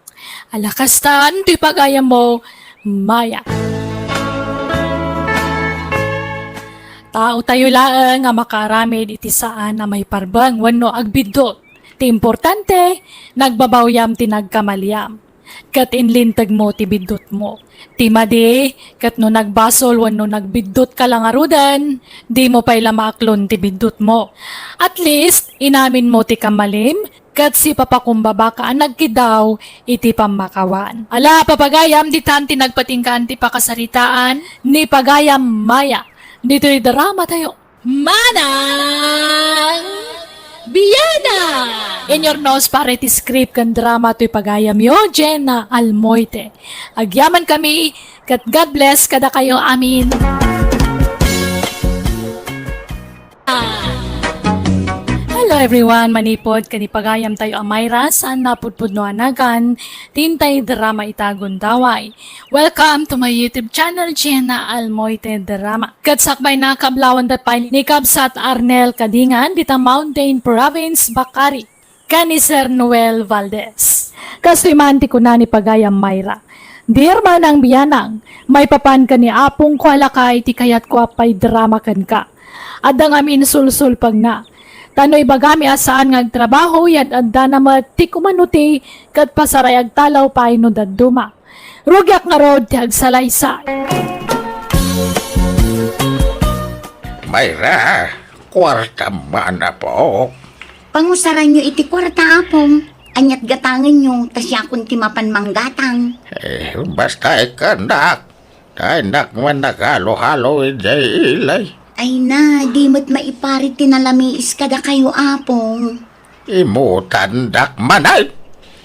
Ala kastan ti pagayammo, Maya. Taotayo laeng a makaaramid iti saan a maiparbeng wenno agbiddut. Ti importante, nagbabawyam ti nagkamaliam. Ket inlintegmo ti biddutmo. Ti madi, ket no nagbasol wenno nagbiddut ka la ngaruden, dimo pay la maaklon ti biddutmo. At least, inaminmo ti kamalim, ket sipapakumbabaka a nagkiddaw iti pammakawan. Ala, papagayam, ditan ti nagpatinggaan ti pakasaritaan ni Pagayam Maya. Ditoy drama tayo. Manang Biana! In your nose para iti script ken drama toy pagayamyo, Jenna Almoite. Agyaman kami, ket God bless kadakayo amin. Hello, Everyone, manipod ken ni pagayam tayo a Myra, saan napudpudno a nagan, ti intay drama ita gundaway. Welcome to my YouTube channel, Jenna Almoite Drama. Ket sakbay na, kablawanda pay ni Kabsat Arnel Kadingan, dita Mountain Province, Bakari, ken ni Sir Noel Valdez. Kastoy man ti kuna ni pagayam Myra, "Dear manang bianang, maipapan ken ni apongko a lakay ti kayatko a paidrama kenka. Adda ngamin sulsulpengna. Ta no ibagami a saan nga agtrabaho, yad-addana met ti kumanuti ket pasaray agtalaw pay no dadduma. Rugiak ngarud ti agsalaysay." Myra, kuarta man, apo. Pangusaranyo iti kuarta, apong. Aniat gatangenyo, ta siakon ti mapan manggatang. Eh, basta ikkandak. Daynak man naghalo-halo idiay ilay. Ay na, di met maiparit ti nalamiis kadakayo, apong. Imutandak manen.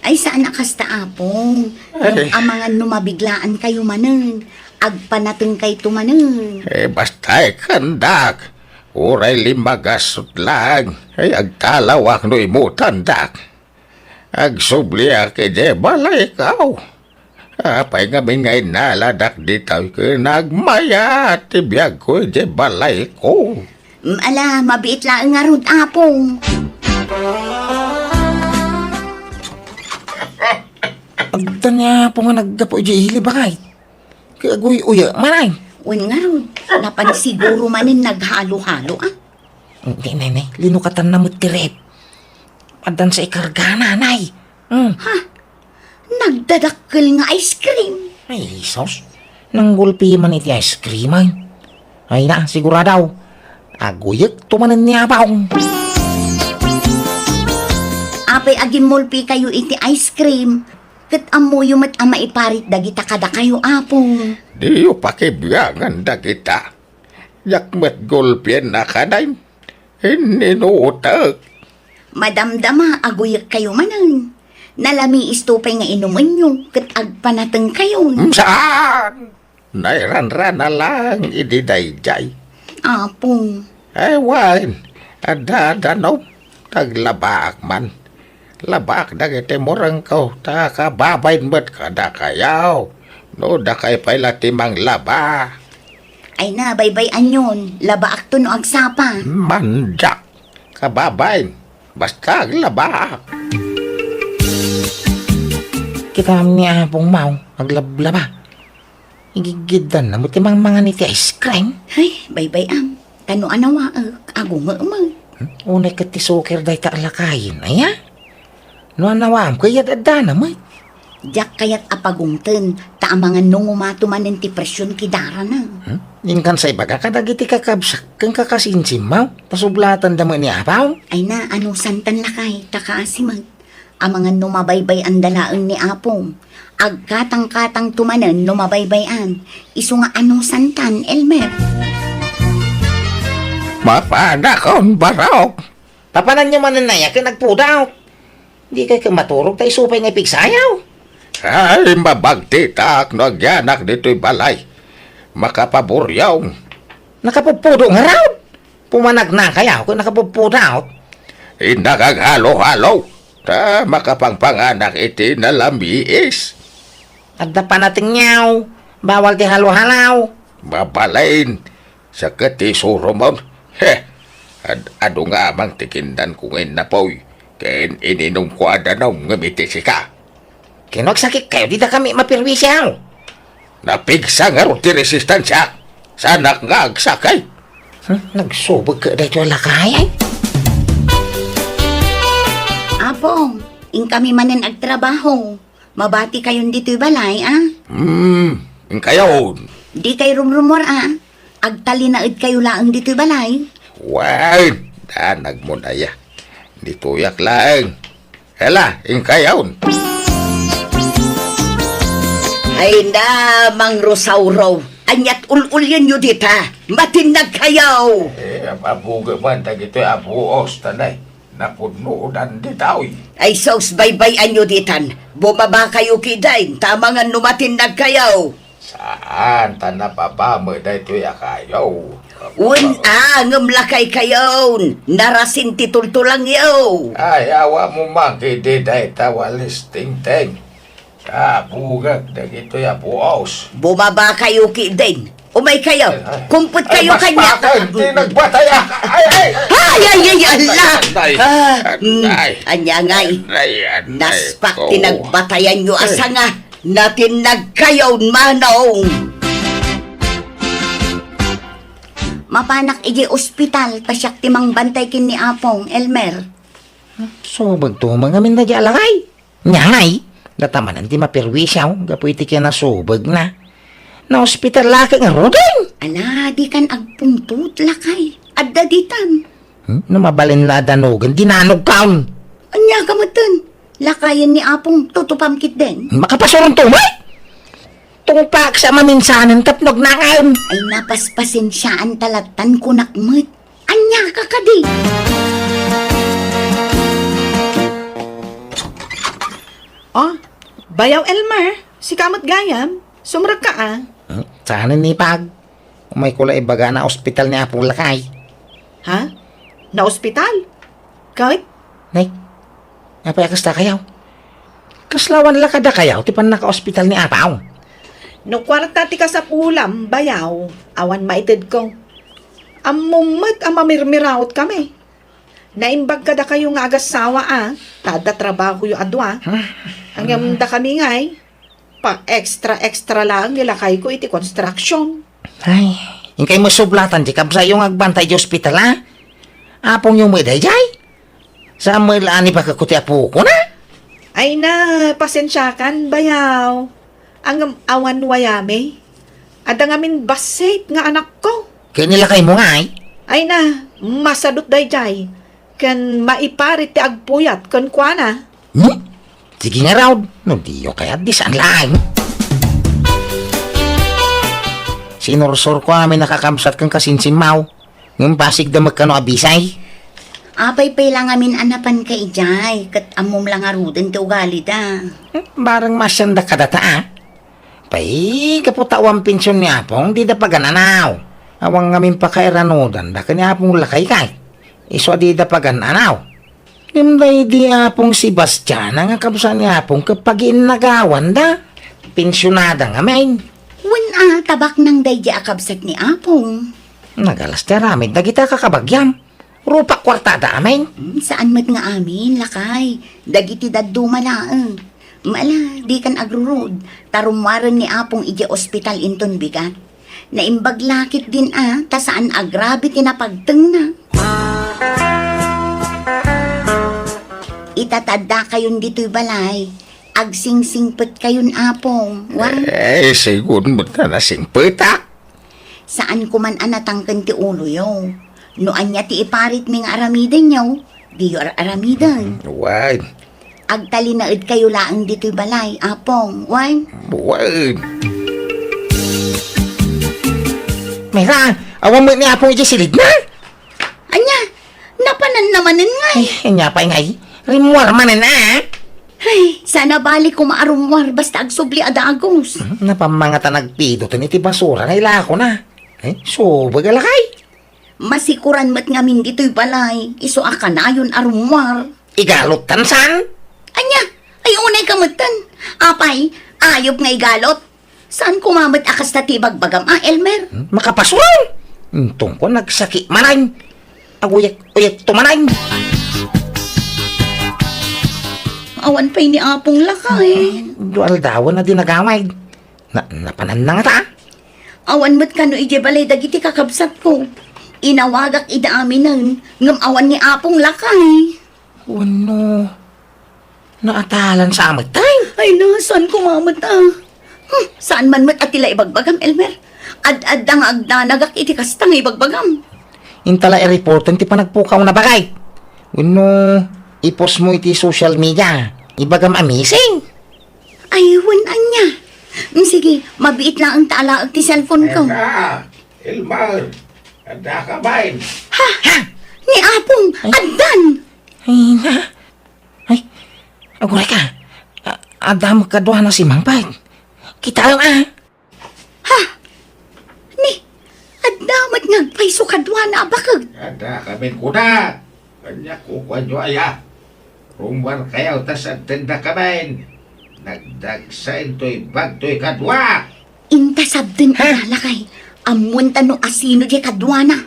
Ay, saan a kasta, apong. Ay. Ngem amangan no mabiglaan kayo manen. Agpanateng kayto manen. Eh, basta ikkandak. Uray limmagasut lang. Ay, agtalawak no imutandak. Agsubliak idiay balayko. Apay ngamin nga innaladak ditoy ken nagmayat ti biagko idiay balayko? Mm, ala, mabiit laeng ngarud, apong. Adda ni apo nga naggapu idiay ili, bakay. Kay aguy-uya, manay. Wen ngarud, napan siguro manen naghalo-halo, ah. Hindi, nay, nay. Linukatanna met ti ref. Addan sa ikargana, nay. Hmm. Ha? Nagdadakkel nga ice cream? Ay, Jesus. Nanggulpi man iti ice cream, ay. Ay na, sigurado. Aguyek to manen ni Apong. Apay agimmulpi kayo iti ice cream, ket ammoyo met a maiparit dagita kadakayo, Apong. Diyo pakibiangan dagita. Diak met gulpien a kanayon. Inninutek. Madamdama, aguyek kayo manen. Nalamiis to pay nga inumenyo, ket agpanateng kayon. Saan? Nairanrana lang idi daydiay. Apong. Ay, wen, adda danom. Taglabaak man. Labaak dagiti murengko, ta kababain met kadakayo. No dakay pay la ti manglaba. Ay na, baybay-anyon. Labaakto no agsapa. Mandiak. Kababain. Basta aglabaak. Kitam ni Apong Mau, aglablaba. Igigiddan na mo ti mangmangan iti ice cream. Ay, baybay-am. Ta no anawaek, agungemek. Hmm? Unay ket ti suker dayta a lakayen, aya? No anawaam, kayat addana met. Diak kayat a pagungten, ta amangan no ngumato manen ti presyon kidarana. Hmm? Inkan sa ibaga kadagiti kakabsak ken kakasinsimmaw, ta sublatanda met ni Apaw. Ay na, anusantan lakay, ta kaasimek. Amangan no mabaybay-anda laeng ni Apong. Agkatangkatangto manen no mabaybay-an. Isu nga anusantan, Elmer. Mapanakon, barok! Papananyo manen aya ken agpudawk. Dikay ket maturog ta isu pay nga ipigsayaw. Ay, mabagtitak no agyanak ditoy balay. Makapaburyong. Nakapupudok ngarud? Pumanagna kayaw ket nakapupudok. Innak aghalo-halo, ta makapangpanganak iti nalamiis. Adda panatengyaw, bawal ti halo-halo. Mabalin, sakit ti isurumon. He, ad-, adu nga amang ti kindanko nga innapoy, ken ininumko a danum ngem iti sika. Ken no agsakit kayo, dida kami mapirwisiaw. Napigsa ngarud ti resistansiak. Saanak nga agsakit. Hmm, nagsubog ka daytoy a lakay, ay? Apong, inkami manen agtrabaho. Mabati kayon ditoy balay, a? Hmm, inkayon. Dikay rumrumor, a. Agtalinaed kayo laeng ditoy balay. Wen, danag mo na ya. Ditoyak laeng. Ela, inkayon. Ay na, Mang Rosauro. Aniat ul-ulyenyo dita. Matinnag kayo. Eh, abuga man, dagitoy abuos, tanay. Napudnodan ditoy. Ay sus, baybay-anyo ditan. Bumaba kayo kidain, ta amangan no matinnag kayo. Saan, ta nababa met daytoy a kayo. Wen a, ngem lakaykayon, narasin ti tultulangyo. Ay, awa mo man idi dayta walis tingteng. Kabugak dagitoy a buos. Bumaba kayo kidin. Umay kayo. Ay, ay. Kumpot kayo kanya. Ay, mas bakal, di nagbataya. Ay, ay. Ay, ay, ay, ala. Ay, ah, mm, ay. Anya ngay. Ay, ay, naspak ti nagbatayan yo a sanga. Natin nagkayon, manong. Mapanak idiay ospital, ta siak ti mangbantay ken ni Apong, Elmer. Subagto, mangamin na di alakay. Nya, ay, data manen ti maperwisyo, gapu iti kinasubagna. Naospital la ket ngaruden. Ala, dikan agpungtot, lakay. Adda ditan. Hmm? No mabalin la a danugen, dinanogkaon. Anya ka metten? Lakayen ni Apong, tutupam ketdin. Makapasuron to, may? Tungpak sa maminsanen tapno agnangayon. Ay, napaspasensiaan ta lattan kunak met. Anya ka kadi? Oh, Bayaw Elmer, sika met gayam? Sumrek ka, ah. Hmm? Saan ni Pag? Umay ko la ibaga na ospital ni Apong lakay. Ha? Na ospital? Ket? Nay, apay a kasta kayaw? Kasla awan la kadakayaw ti pannakaospital ni Apaw? No kuarta ti kasapulam, Bayaw, awan maitedko. Ammom met a mamirmiraot kami. Naimbag kadakayo nga agassawa a, ta adda trabahoyo a dua. Ngem dakami ngay, pa-extra-extra laeng ni lakayko iti construction. Ay, inkay met sublatan ti kabsatyo nga agbantay iti ospital, a? Apongyo met daydiay? Saan met la a nibagakko ti apokon, a? Ay na, pasensiakan, Bayaw. Ngem awan wayami. Adda ngamin bassit nga anakko. Ket ni lakaymo ngay? Ay na, masadut daydiay. Ken maiparit ti agpuyat kenkuana. Hmm? Sige ngarud, no diyo kayat, di saan laeng. Sinursurko amin a kakabsat ken kasinsimmaw, ngem basigda met kano a bisay. Apay pay la ngamin a napanka idiay, ket ammom la ngaruden ti ugalida. Hmm, bareng maasianda kadata, a? Pay, gapu ta awan pension ni Apong, dida pagan-anaw. Awan ngamin pakairanudanda ken ni Apong lakay kay. Isu a dida pagan-anaw. Ngem daydi Apong Sebastiana nga kabsat ni Apong ket pagiinnagawanda. Pensionada ngamin. Wen a, tabaknang daydi a kabsat ni Apong. Nagalas ti aramid dagiti a kakabagiam. Rupak kuartada amin. Hmm, saan met nga amin, lakay. Dagiti dadduma laeng. Ala, dikan agrurud. Ta rummuaren ni Apong idiay ospital inton bigat. Naimbag la ketdin a, ta saan a grabe ti napagtengna. Ita ta addakayon ditoy balay, agsingsingpetkayon, Apong. Wen? Eh, sigun met nga nasingpetak. Saan ko man a natangken ti uloyo. No ania ti iparitmi nga aramidenyo, diyo ar-aramiden. Wen. Agtalinaedkayo laeng ditoy balay, Apong, wen? Wen. Mira, awan met ni Apong idiay silidna? Ania, napananna manen ngay? Ay, ania pay ngay? Rimmuar manen, a? Ay, saan a bali koma a rummuar basta agsubli a dagus. Hmm, napammangatan agpiduten iti basura nga ilakona. Ay, subag a lakay. Masikuran met ngamin ditoy balay, isu a kanayon a rummuar. Igalottan saan? Ania? Ay, unay ka metten. Apay, ayup nga igalot. Saan koma met a kasta ti ibagbagam a, Elmer? Hmm? Makapasuron! Intong ko nagsaki manen. Aguyek-uyek to manen. Awan pay ni Apong lakay. Dua aldawen a di nagawid. Na, napananna ngata? Awan met kano idiay balay dagiti kakabsatko. Inawagak ida aminen, ngem awan ni Apong lakay. Wenno, naatalan sa amet, ay? Ay na, saan ko mamet, a? Hmm, saan man met a ti la ibagbagam, Elmer? Ad-adda nga agdanagak iti kasta nga ibagbagam. Inta la i-reporten ti panagpukawna, bagay. Wenno, i-post mo iti social media. Ibagam a missing. Ay, wen ania. Mm, sige, mabiit laeng ta alaek ti cellphone ko. Eka, Elmer, adda ka bain? Ha? Ha? Ni Apong, ay. Addan! Ay na. Ay, aguray ka. A-, adda met kadua na si Mangpet. Kitaem, a. Ha? Ni, Adda met nga agpayso kaduana a baket. Adda kamin kuna. Ania kukuanyo aya? Rummuarkayo ta sabtendakamin. Nagdagsa intoy bagtoy kadua. Inta sabten. Ha? Ita, lakay. Ammoenta no asino diay kaduana.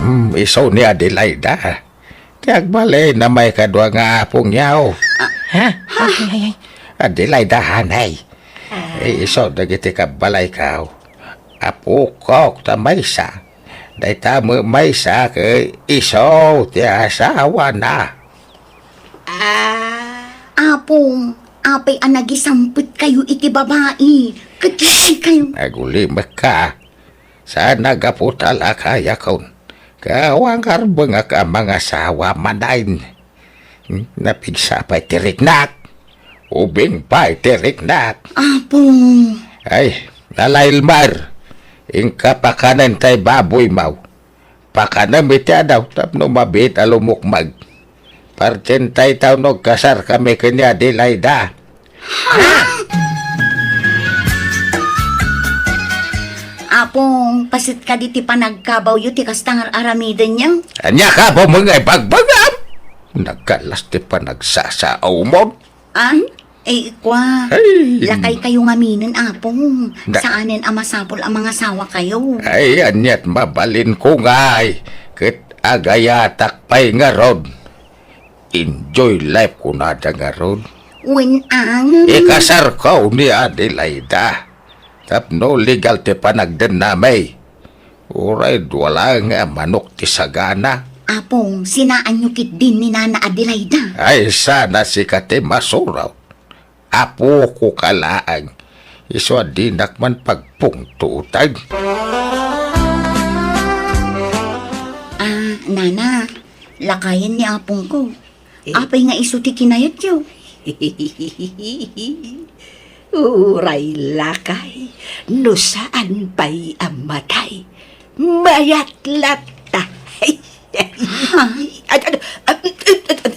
Hmm, isu ni Adelaida. Ti agbalinna maikadua nga apongyo. Ha? Ay, ay, ay. Adelaida, hanay. Eh, isu dagiti kabbalayko. Apokok ta maysa. Dayta met maysa ket isu ti asawana. Ah. Apong, apay a nagisampetkayo iti babai? Ket kayo. Agulimekka. Saan a gapu ta lakayakon. Ket awan karbengak a mangasawa manen. Hmm, napigsa pay ti riknak. Ubing pay ti riknak. Apong. Ay, Nana Elmer, inka pakanen tay baboymo. Pakanem iti adaw tapno mabiit a lumukmeg. Partientayo no agkasarkami ken ni Adelaida. Ha? Apong, paset kadi ti panagkabawyo ti kasta nga ar-aramidenyo? Ania kabawmo nga ibagbagam? Nagkallas ti panagsasaomon. Ay, ay, ikua. Ay. Lakaykayo ngaminen, Apong. Da- Saanen a masapul a mangasawakayo. Ay, aniat mabalinko ngay, ket agayatak pay ngarud. Enjoy life, kunada ngarud. Wen, ang. Ikasarko ni Adelaida. Tapno legal ti panagdennami. Uray dua laeng a manok ti sagana. Apong, sinaanyo ketdin ni Nana Adelaida. Ay, saan a sika ti masurot. Apokoka laeng. Isu a dinak man pagpungtoten. Ah, Nana, lakayen ni apongko. Eh? Apay nga isu ti kinayatyo? Uray lakay, no saan pay a matay, mayat latta. Ha? Ay, ay, ay, ay,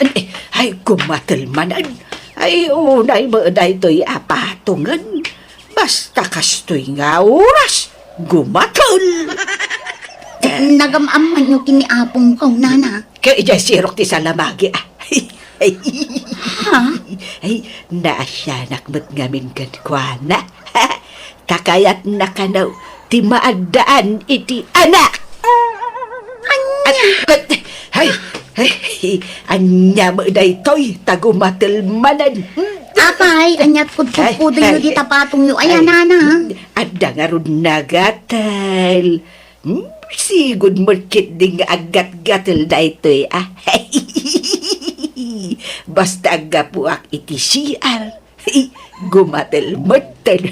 ay, ay, gumatel manen. Ay, unay met daytoy a patongen. Basta kastoy nga oras, gumatel. Nagam-ammanyo ken ni apongko, Nana. Ket idiay sirok ti salamagi, ah. Ha? Ay, naasianak met ngamin kenkuana. Ta kayatna kano ti maaddaan iti anak. Ania? At, at, ay, ay, ania met daytoy, ta gumatel manen. Apay, aniat kudkudkudenyo dita patongyo, ay, Nana? Adda ngarud nagatel. Hmm, sigud met ketdi nga aggatgatel daytoy, ah. Basta aggapuak iti C R, gumatel metten.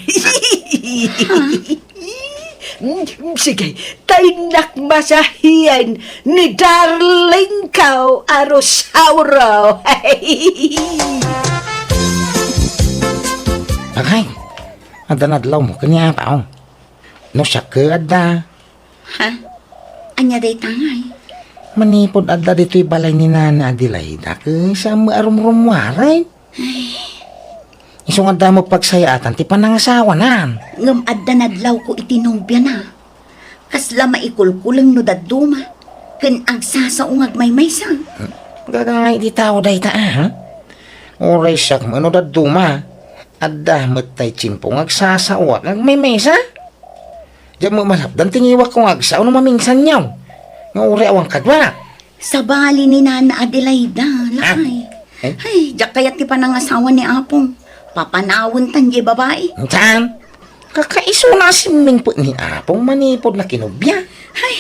Hmm, sige, ta innak masahian ni darling ko a Rosauro. Agay, adda nadlawmo ken ni Apong. No siak ket adda. Ha? Ania dayta ngay? Manipud adda ditoy balay ni Nana Adelaida, ket saan met a rumrummuaren. Ay. Isu nga adda met pagsayaatan ti panangasawana. Ngem adda nadlawko iti nobiana. Kasla maikulkuleng no dadduma, ken agsasao nga agmaymaysa. Gagangay ti tao dayta, a, ha? Uray siak met no dadduma, adda met tay tiempo nga agsasao nga agmaymaysa. Diak met masapdan ti ngiwakko nga agsao no maminsanyo nga uray awan kaduak. Sabali ni Nana Adelaida, lakay. Ah? Eh? Ay, diak kayat ti panangasawa ni Apong. Papanawen tan diay babai. Saan? Kakaisuna a simmingpet ni Apong manipud nakinubia. Ay,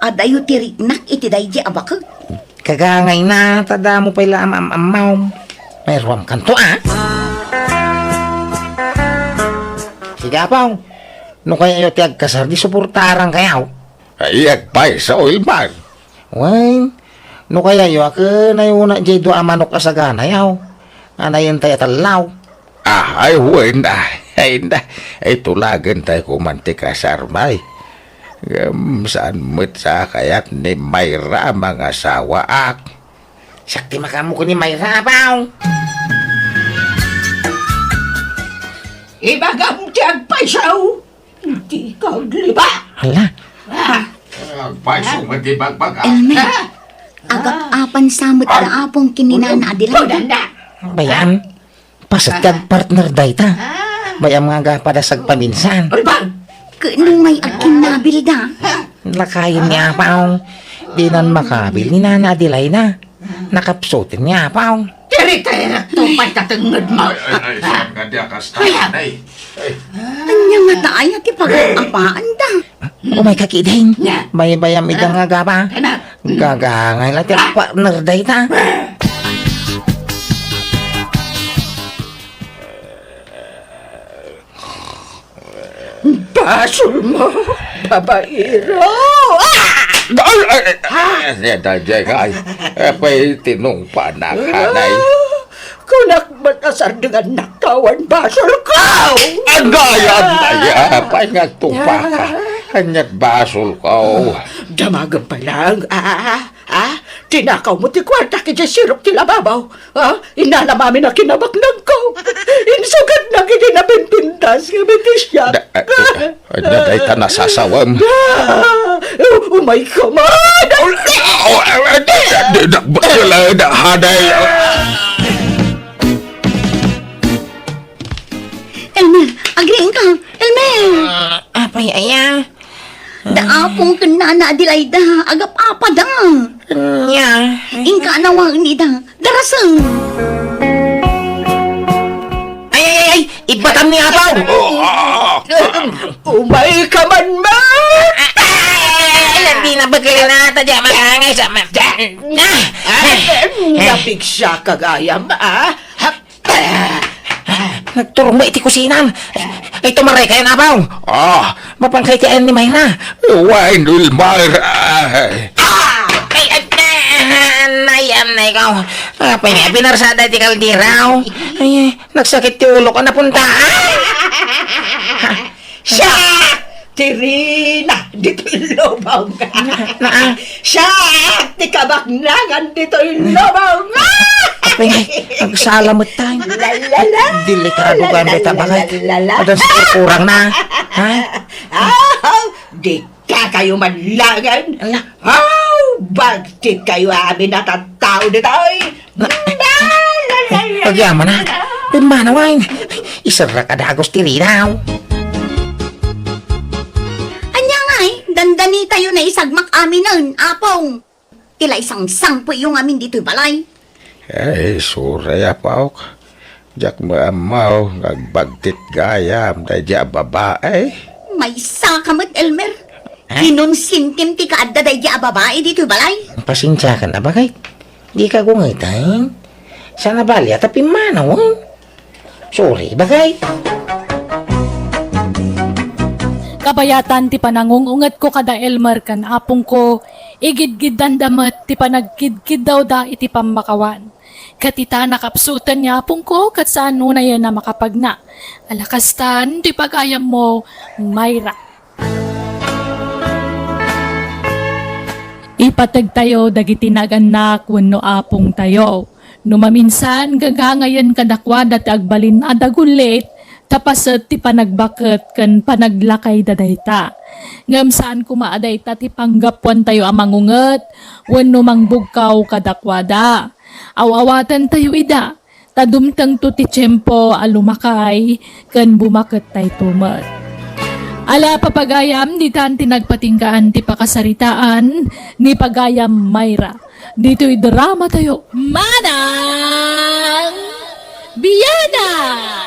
adayo ti riknak iti daydi a baket. Kagangayna, ta damo pay la am-am-ammawm. Mairuamkanto, a? Sige, Apong. No kayayo ti agkasar, di suportarankayo. Ay, agpayso, Ilman. Wen, no kayayo, a, ken ayuna diay dua a manok a saganayo. Anayentayo a tellaw. Ah, ay, wen, ay, ay, na, ay, tulagentayo koman ti kasarmi. Ngem saan met sa kayat ni Mayra a mangasawaak. Siak ti makaammo ken ni Mayra, Apong. Ibagam ti agpayso! Dika agliba. Hala. Ah. Agpayso met ti bagbaga. Elmer, agap-apan sa met da apong ken ni Nana Adelaida. Bayan, paset ti agpartner dayta. Bayan nga agapada sagpaminsan. Ken no may agkinnabilda. Lakayen ni Apong. Dinan makabil ni Nana Adelaida. Nakapsuten ni Apong. Tiritirek to pay ta tengngedmo. Ay, ay, ay, saan nga di akasta, ay. Ania ngata aya ti pagap-apaanda? Umay ka ketdin. Nia. Baybayam ida nga agaba. Ania? Gagangay la ti agpartner dayta. Basolmo, babaero! Ah! Ay, ay, ay, ay, ay, ay, ay, apay tinungpanak, hanay. Ah, kunak met a sardengannak awan basolko! Agay, agay, apay nga agtungpaka? Ania't basolko? Damagem pay laeng, ah, ah, tinakawmo ti kuarta idiay sirok ti lababo. Ah, inanam amin a kinabaknangko. Insugatnak iti napinpintas nga mitisiak. Da-, eh, eh, ania dayta nasasawem? Ah, umayka man! Oh, eh, eh, di, di, di, di, di, di, haday. Elmer, agriingka! Elmer! Ah, apay aya? Da Apong ken Nana Adelaida, agap-apada. Nia. Inka nawaen ida. Darasem. Ay, ay, ay, ay! Ibbatam ni Apaw! Umayka man, ma! Ay, ay, ay, ay, di na bagay na ata, di makangay sa ma-, ah! Ay, napigsa ka gayam, ah? Nagturong met iti kusina. Ay, tumaray kayo, Apaw. Ah, mapan kayo ti ayan ni Mayra. Wen, Elmer. Ah! Ay, ay, ay, ay, ay, ko. Apay nga, pinarsada ti kaldero. Ay, ay, nagsakit ti ulo ko, napunta. Siak ti Rina ditoy lubong. Na, na, ah. Siak ti kabaknangan ditoy lubong. Apay nga, agsala met tayo. La, la, la. Delikado ka, la, la, beta, la, bakit? La, la, la. Adan sa kurang na. Ha? Ah, di ka kayo manlangan. Ala. Aw, bagtit kayo amin a tattao ditoy. Na, la, la, la, la, agyaman na. La. Pimanaw ay. Iserra ka dagos ti ridaw. Ania ngay, dandani tayo na isagmak aminen, Apong. Ti la isangsangpetyo ngamin ditoy balay. Ay, sorry, Apok. Diak maammo nga agbagtit gayam daydi a babae. Maysa ka met, Elmer. Ha? Kinonsintim ti kaadda daydi a babae ditoy balay. Pasensiakan a, bakit? Di ka gungiten. Sana bali a ta pimmanaw, eh. Sorry, bakit? Kabayatan ti panangung-ungetko kada Elmer ken apongko, igidgiddanda met ti panagkidkiddawda iti pammakawan. Ket ita, nakapsuten ni apongko ket saan unayen a makapagna. Ala kastan ti pagayammo, Mayra. Ipategtayo dagiti nagannak wenno apongtayo. No maminsan, gagangayen kadakuada ti agbalin a dagullit, ta paset ti panagbaket ken panaglakayda dayta. Ngem saan koma a dayta ti panggapuantayo a mangunget wenno mangbugkaw kadakuada. Aw-awatentayo ida, ta dumtengto ti tiempo a lumakay ken bumakettayto met. Ala, papagayam, ditan ti nagpatinggaan ti pakasaritaan ni pagayam Mayra. Ditoy dramatayo, Manang Biana!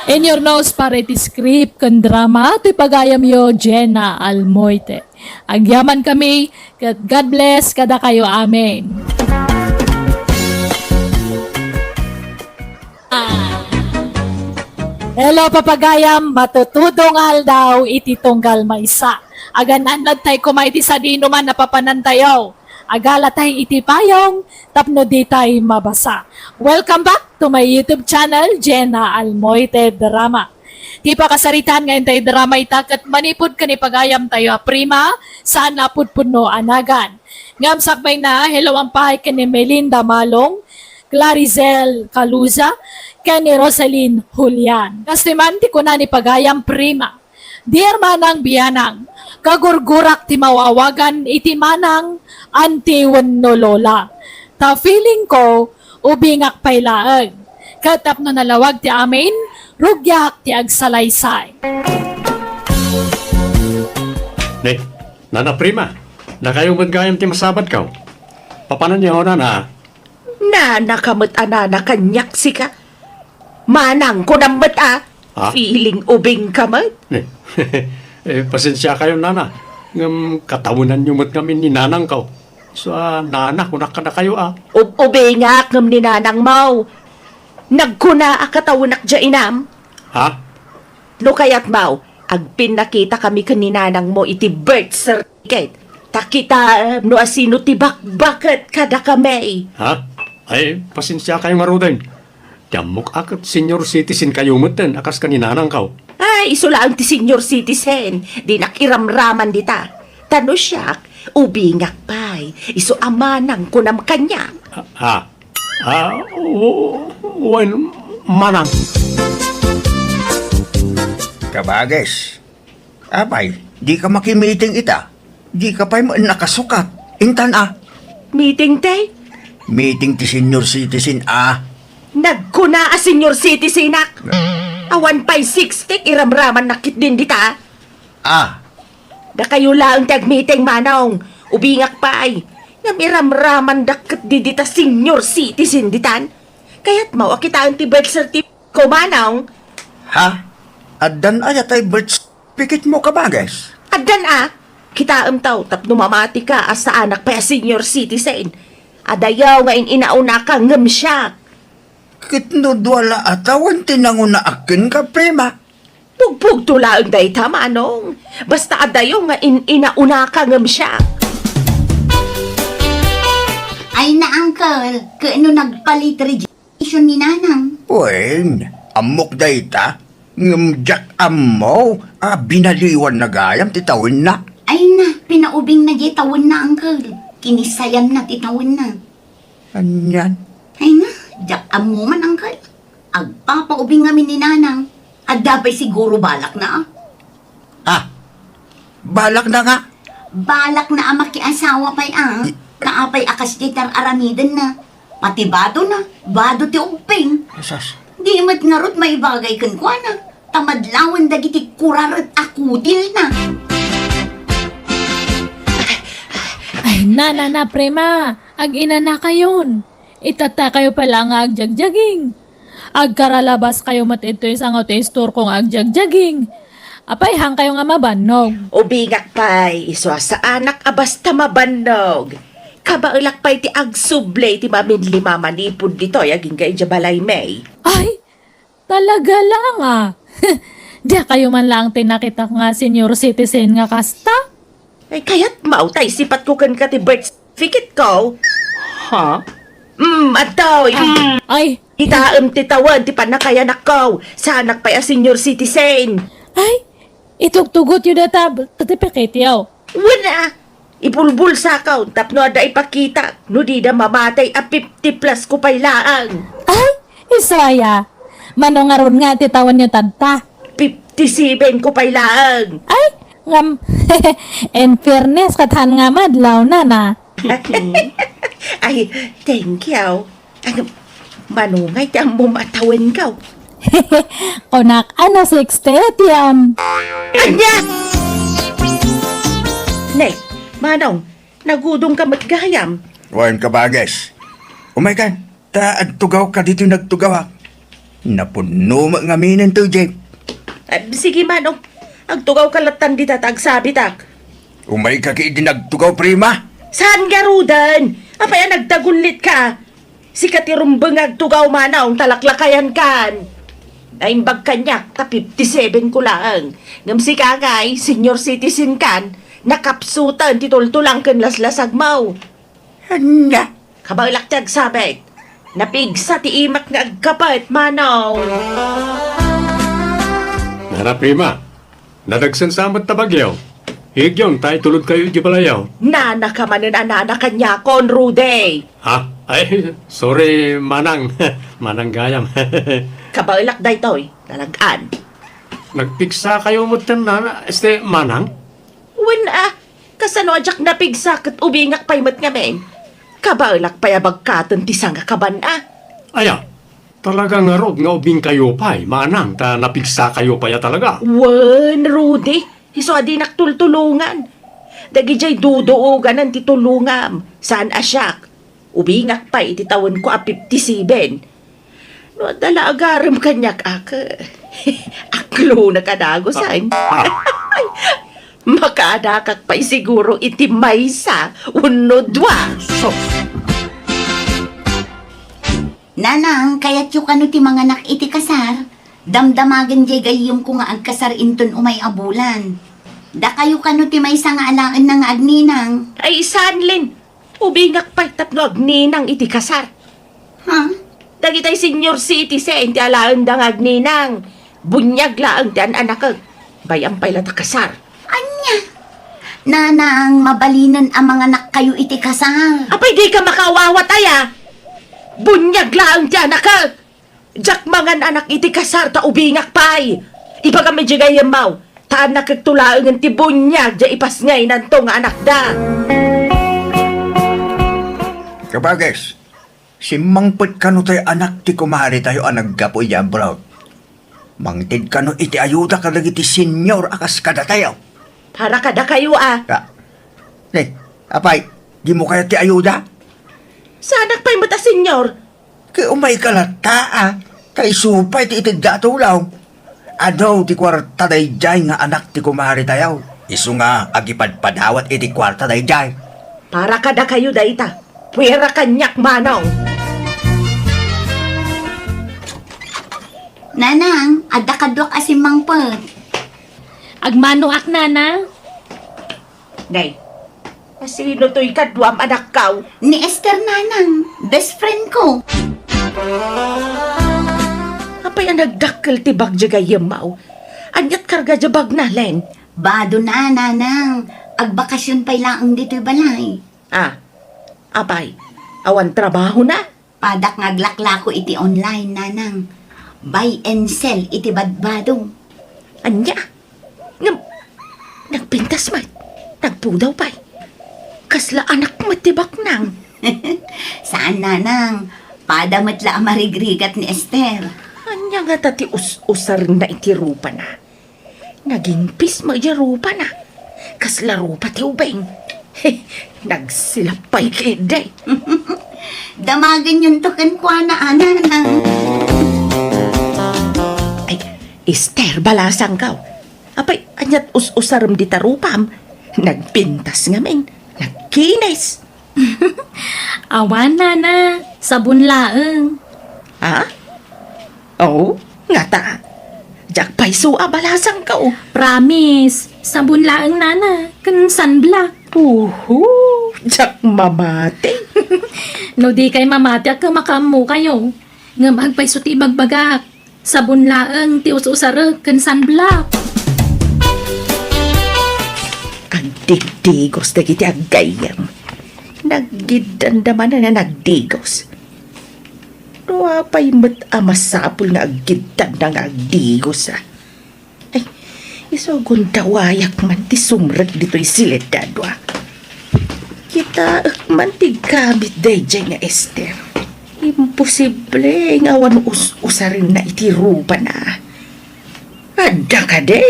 In your nose para iti script ken drama ti pagayamyo, Jenna Almoite. Agyaman kami, ket God bless kadakayo amin. Hello, papagayam, matutudong aldaw iti tunggal maysa. Agan-annadtay koma iti sadinoman a papanantayo. Agalatay iti payong tapno ditay mabasa. Welcome back to my YouTube channel, Jenna Almoite Drama. Ti pakasaritaan nga intay drama ita ket manipud ken ni pagayamtayo a prima, saan a pudpudno a nagan. Ngem sakbayna, hello man pay ken ni Melinda Malong, Clarizel Caluza, ken ni Rosalyn Julian. Kastoy man ti kuna ni pagayam prima. Dear Manang Bianang, kagurgurak ti mawawagan iti manang, auntie wenno lola. Ta feeling ko, ubingak pay laeng. Ket tapno nalawag ti amin, rugiak ti agsalaysay. Ne, Nana Prima, dakayo met gayam ti masabatko. Papananyo, nana? Nana ka met a nana kaniak sika. Manang, kunam met a. Ha? Feeling ubing ka met. Eh, eh, pasensia kayo, nana. Ngem katawenanyo met ngamin ni nanangko. So, ah, nana, kunak kadakayo, ah. Ub-, ubingak ngem ni nanangmo. Nagkuna a katawenak dia, inam. Ha? No kayatmo, agpinnakita kami ken ni nanangmo iti birth certificate. Ta kitaem no asino ti bakbaket kadakami. Ha? Ay, pasensia kayo ngaruden. Ti ammok a ket senior citizen kayo metten a kas ken ni nanangko. Ay, isu laeng ti senior citizen. Dinak iramraman dita. Ta no siak, ubingak pay. Isu a manang kunam kaniak. Ha? Ha? Ah, w-, wen, manang. Kabages, apay, dika makimiting ita? Dika pay met nakasukat. Intan a. Meeting ti? Meeting ti senior citizen a. Nagkuna a senior citizenak. Awan pay sixty iramramannak ketdin dita. Ah. Dakayo laeng ti agmeeting, manong. Ubingak pay. Ngem iramramandak ketdi dita senior citizen ditan. Kayatmo a kitaen ti birth certificate ko, manong? Ha? Addan aya tay birth certificate mo, kabages? Addan a. Kitaem taw tapno mamatika a saanak pay a senior citizen. Adayo nga in-inaunaka ngem siak. Ket no dua la a tawen ti nangunaak kenka, Prima? Pugpugto laeng dayta, manong. Basta adayo nga in-inaunaka ngem siak. Ay na, uncle, ket no nagpalit registration ni nanang? Wen, ammok dayta, ngem diak ammo a binaliwanna gayam ti tawenna. Ay na, pinaubingna diay tawenna, uncle. Kinisayanna ti tawenna. Anian? Ay na, diak ammo man, uncle. Agpapaubing ngamin ni nanang. Adda pay siguro balakna, a? Ah, balakna nga? Balakna a makiasawa pay, a. Ta apay a kasdiay ti ar-aramidenna. Pati badona, bado ti ubbing. Asas. Di met ngarud maibagay kenkuana. Ta madlawen dagiti kuraret a kutilna. Ay, nana na, Prima. Ag-inanakayon. Itattakayo pay la nga agjagjaging. Agkaralabas kayo met itoy sango ti istorko nga agjagjaging. Apay, haankayo nga mabannog? Ubingak pay, isu a saanak a basta mabannog. Kabaelak pay ti agsubli iti maminli mamanipud ditoy agingga idiay balaymi. Ay, talaga lang, a. Diakayo man laeng ti nakitak nga senior citizen nga kasta? Ay, kayatmo ta isipatko kenka ti birth certificate ko? Ha? Mm, adtoy. Mm. Ay. Kitaem ti tawen ti pannakayanakko. Saanak pay a senior citizen. Ay, itugtugotyo dayta birth certificate-yo. Wen a, ibulbulsako tapno adda ipakitak no dida mamatay a fifty plus ko pay laeng. Ay, isu aya. Mano ngarud nga ti tawenyo tadta? Fifty-seven ko pay laeng. Ay, ngam, in fairness, ket haan nga madlaw, nana. Ay, thank you. Ay, mano ngay ti ammom a tawenko? Kunak, ano, sixty-eight yan. Ania? Ne, manong, nagudongka met gayam. Wen, kabages. Umaykan, ta agtugawka ditoy nagtugawak. Napunno met ngamin ditoy jeep. Ah, sige, manong. Agtugawka lattan dita ta agsabitak. Umayka ketdi nagtugaw, Prima. Saan ngaruden? Apay a nagdagullitka? Sika ti rumbeng nga agtugaw, manong, ta laklakayankan. Naimbag kaniak ta fifty-seven ko laeng. Ngem sika ngay, senior citizen kan, nakapsuten ti tultulang ken laslasagmo. Ania? Kabaelak ti agsabit. Napigsa ti imak nga agkapet, manong. Nana Prima, nadagsen sa met ta bagyo. Igyon, ta itulodkayo iti balayyo. Nana ka manen a nana kaniakon, Rudy. Ha? Ay, sorry, manang. Manang gayam. Kabaelak daytoy, nalag-an. Nagpigsakayo metten, nana, este, manang? Wen a, kasano a diak napigsa ket ubingak pay met ngamin? Kabaelak pay a bagkaten ti sangakaban a. Aya, talaga ngarud nga ubingkayo pay, manang, ta napigsakayo pay a talaga. Wen, Rudy, isu a dinak tultulongan. Dagidiay duduoganan ti tulongam, saan a siak. Ubingak pay iti tawenko a fifty-seven. No adda la agarem kaniak a ke-, aklonek a dagusan. Ah, ah. Makaadakak pay siguro iti maysa wenno dua. Sus! Nanang, kayatyo kano ti manganak iti kasar? Damdamagen diay gayyemko nga agkasar inton umay a bulan. Dakayo kano ti maysa nga alaenna nga agninang? Ay, saan, Len. Ubingak pay tapno agninang iti kasar. Ha? Dagitay senior citizen ti alaenda nga agninang. Buniag laeng ti an-anakek. Bay-am pay la ta kasar. Ania? Nanang, mabalinen a manganakkayo iti kasar. Apay, dika makaawawat aya? Buniag laeng ti anakek. Diak mangan-anak iti kasar ta ubingak pay. Ibagam idiay gayyemmo, ta annakekto laengen ti buniag diay ipasngaynanto nga anakda. Kabages, simmangpet kano tay anak ti kumaretayo a naggapu idiay abroad? Mangted kano iti ayuda kadagiti senior a kas kadatayo? Para kadakayo a. Ka-, eh, apay, dimo kayat ti ayuda? Saanak pay met a senior. Ket umayka latta a, ta isu pay ti itedda a tulong. Adu ti kuarta daydiay nga anak ti kumaretayo. Isu nga agipadpadawat iti kuarta daydiay. Para kadakayo dayta. Puera kaniak, manong. Nanang, adda kaduak a simmangpet. Agmanoak, nana. Nay, asino toy kaduam, anakko? Ni Esther, nanang, best friend ko. Apay a nagdakkel ti bag diay gayyemmo? Aniat karga diay bagna, Len? Bado na, nanang. Agbakasyon pay laeng ditoy balay. Ah, apay, awan trabahona? Padak nga aglaklako iti online, nanang. Buy and sell iti badbado. Ania? Ngem, nagpintas met. Nagpudaw pay. Kasla anak met ti baknang. Saan, nanang. Pada met la a marigrigat ni Esther. Ania ngata ti us-usarenna iti rupana? Nagingpis met diay rupana. Kasla rupa ti ubing. Nagsilap pay ketdi. Damagenyonto kenkuana, a, nanang. Ay, Esther, balasangko. Apay, aniat us-usarem dita rupam? Nagpintas ngamin. Nagkinis. Awan, nana. Sabon laeng. Ha? Oh, ngata. Diak pay isu a balasangko. Promise. Sabon laeng, nana. Ken sunblock. Uhu, diak mamati. No dikay mamati, a, ket makaammokayo. Ngem agpayso ti ibagbagak. Sabon laeng ti us-usarek ken sunblock. Agdigdigos dagiti aggayyem. Naggiddanda manen a nagdigos. No apay met a masapul nga aggiddanda nga agdigos, a? Ay, isu a gundawayak man ti sumrek ditoy sileddad, a. Kitaek man ti gamit daydiay nga Esther. Imposible nga awan us-usarenna iti rupana. Adda kadi,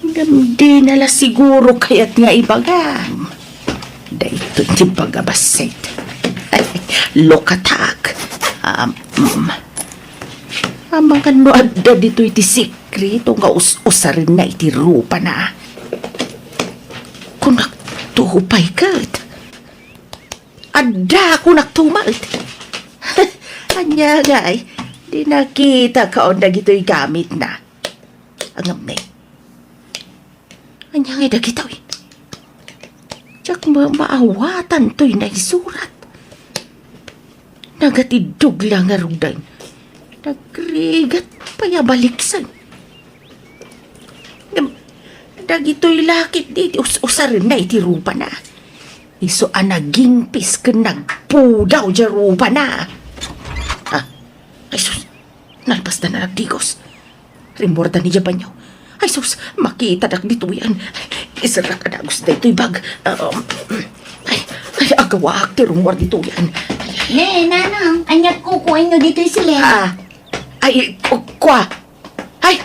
ngem dina la siguro kayat nga ibagam. Daytoy ti pagabassit. Ay, look attack. Um, mm. Amangan no adda ditoy ti sikreto nga us-usarenna iti rupana. Kunak to pay ket. Adda, kunak to met. Ania ngay, di nakita kaon dagitoy gamitna. Ngem ne. Ania ngay dagitoy? Diak ma-, maawatan toy naisurat. Nagatiddog la ngaruden. Nagrigat pay a baliksen. Ngem, dagitoy la ketdi ti us-usarenna iti rupana. Isu a nagingpis ken nagpudaw diay rupana. Ah, ay sus, nalpasdan a nagdigos. Rimmuarda idiay banio. Ay, sus, makitadak ditoyen. Iserrak a dagus daytoy bag. Um, ay, ay, agawaak ti rummuar ditoyen. Ne, nanang, ania't kukuenyo ditoy silen? Ah, ay, ku-, kua. Ay,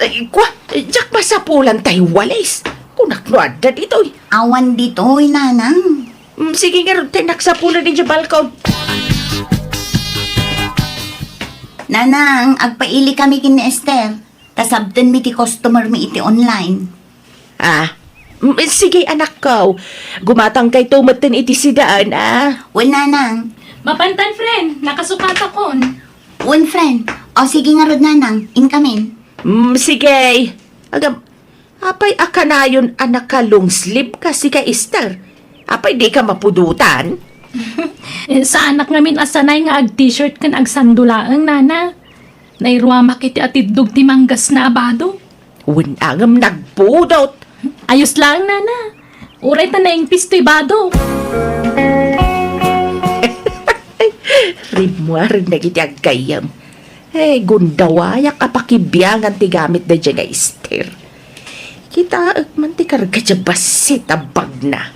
ay, kua, diak masapulan tay walis. Kunak no adda ditoy. Awan ditoy, nanang. Mm, sige ngarud, tay naksapulan idiay balkon. Nanang, agpaili kami ken ni Esther. Ta sabtenmi ti customer mi iti online. Ah, mm, sige, anakko. Gumatangkayto metten iti siudad, ah. Wen, nanang. Mapantan, friend. Nakasukatakon. Wen, friend. O, sige ngarud, nanang. Inkamin. Mm, sige. Agam, apay a kanayon a naka-long sleeve ka, sika, Esther? Apay di ka mapudotan? Eh, saanak ngamin a sanay nga ag-t-shirt ken agsando laeng, nana. Nairuamak iti atiddog ti manggasna a bado. Wen, ngem nagpudot. Ayos laeng, nana. Uray ta naingpis toy bado. Rimmuaren dagiti aggayyem. Eh, gundawayak a pakibiangan ti gamit daydiay nga Esther. Kitaek man ti karga diay bassit a bagna.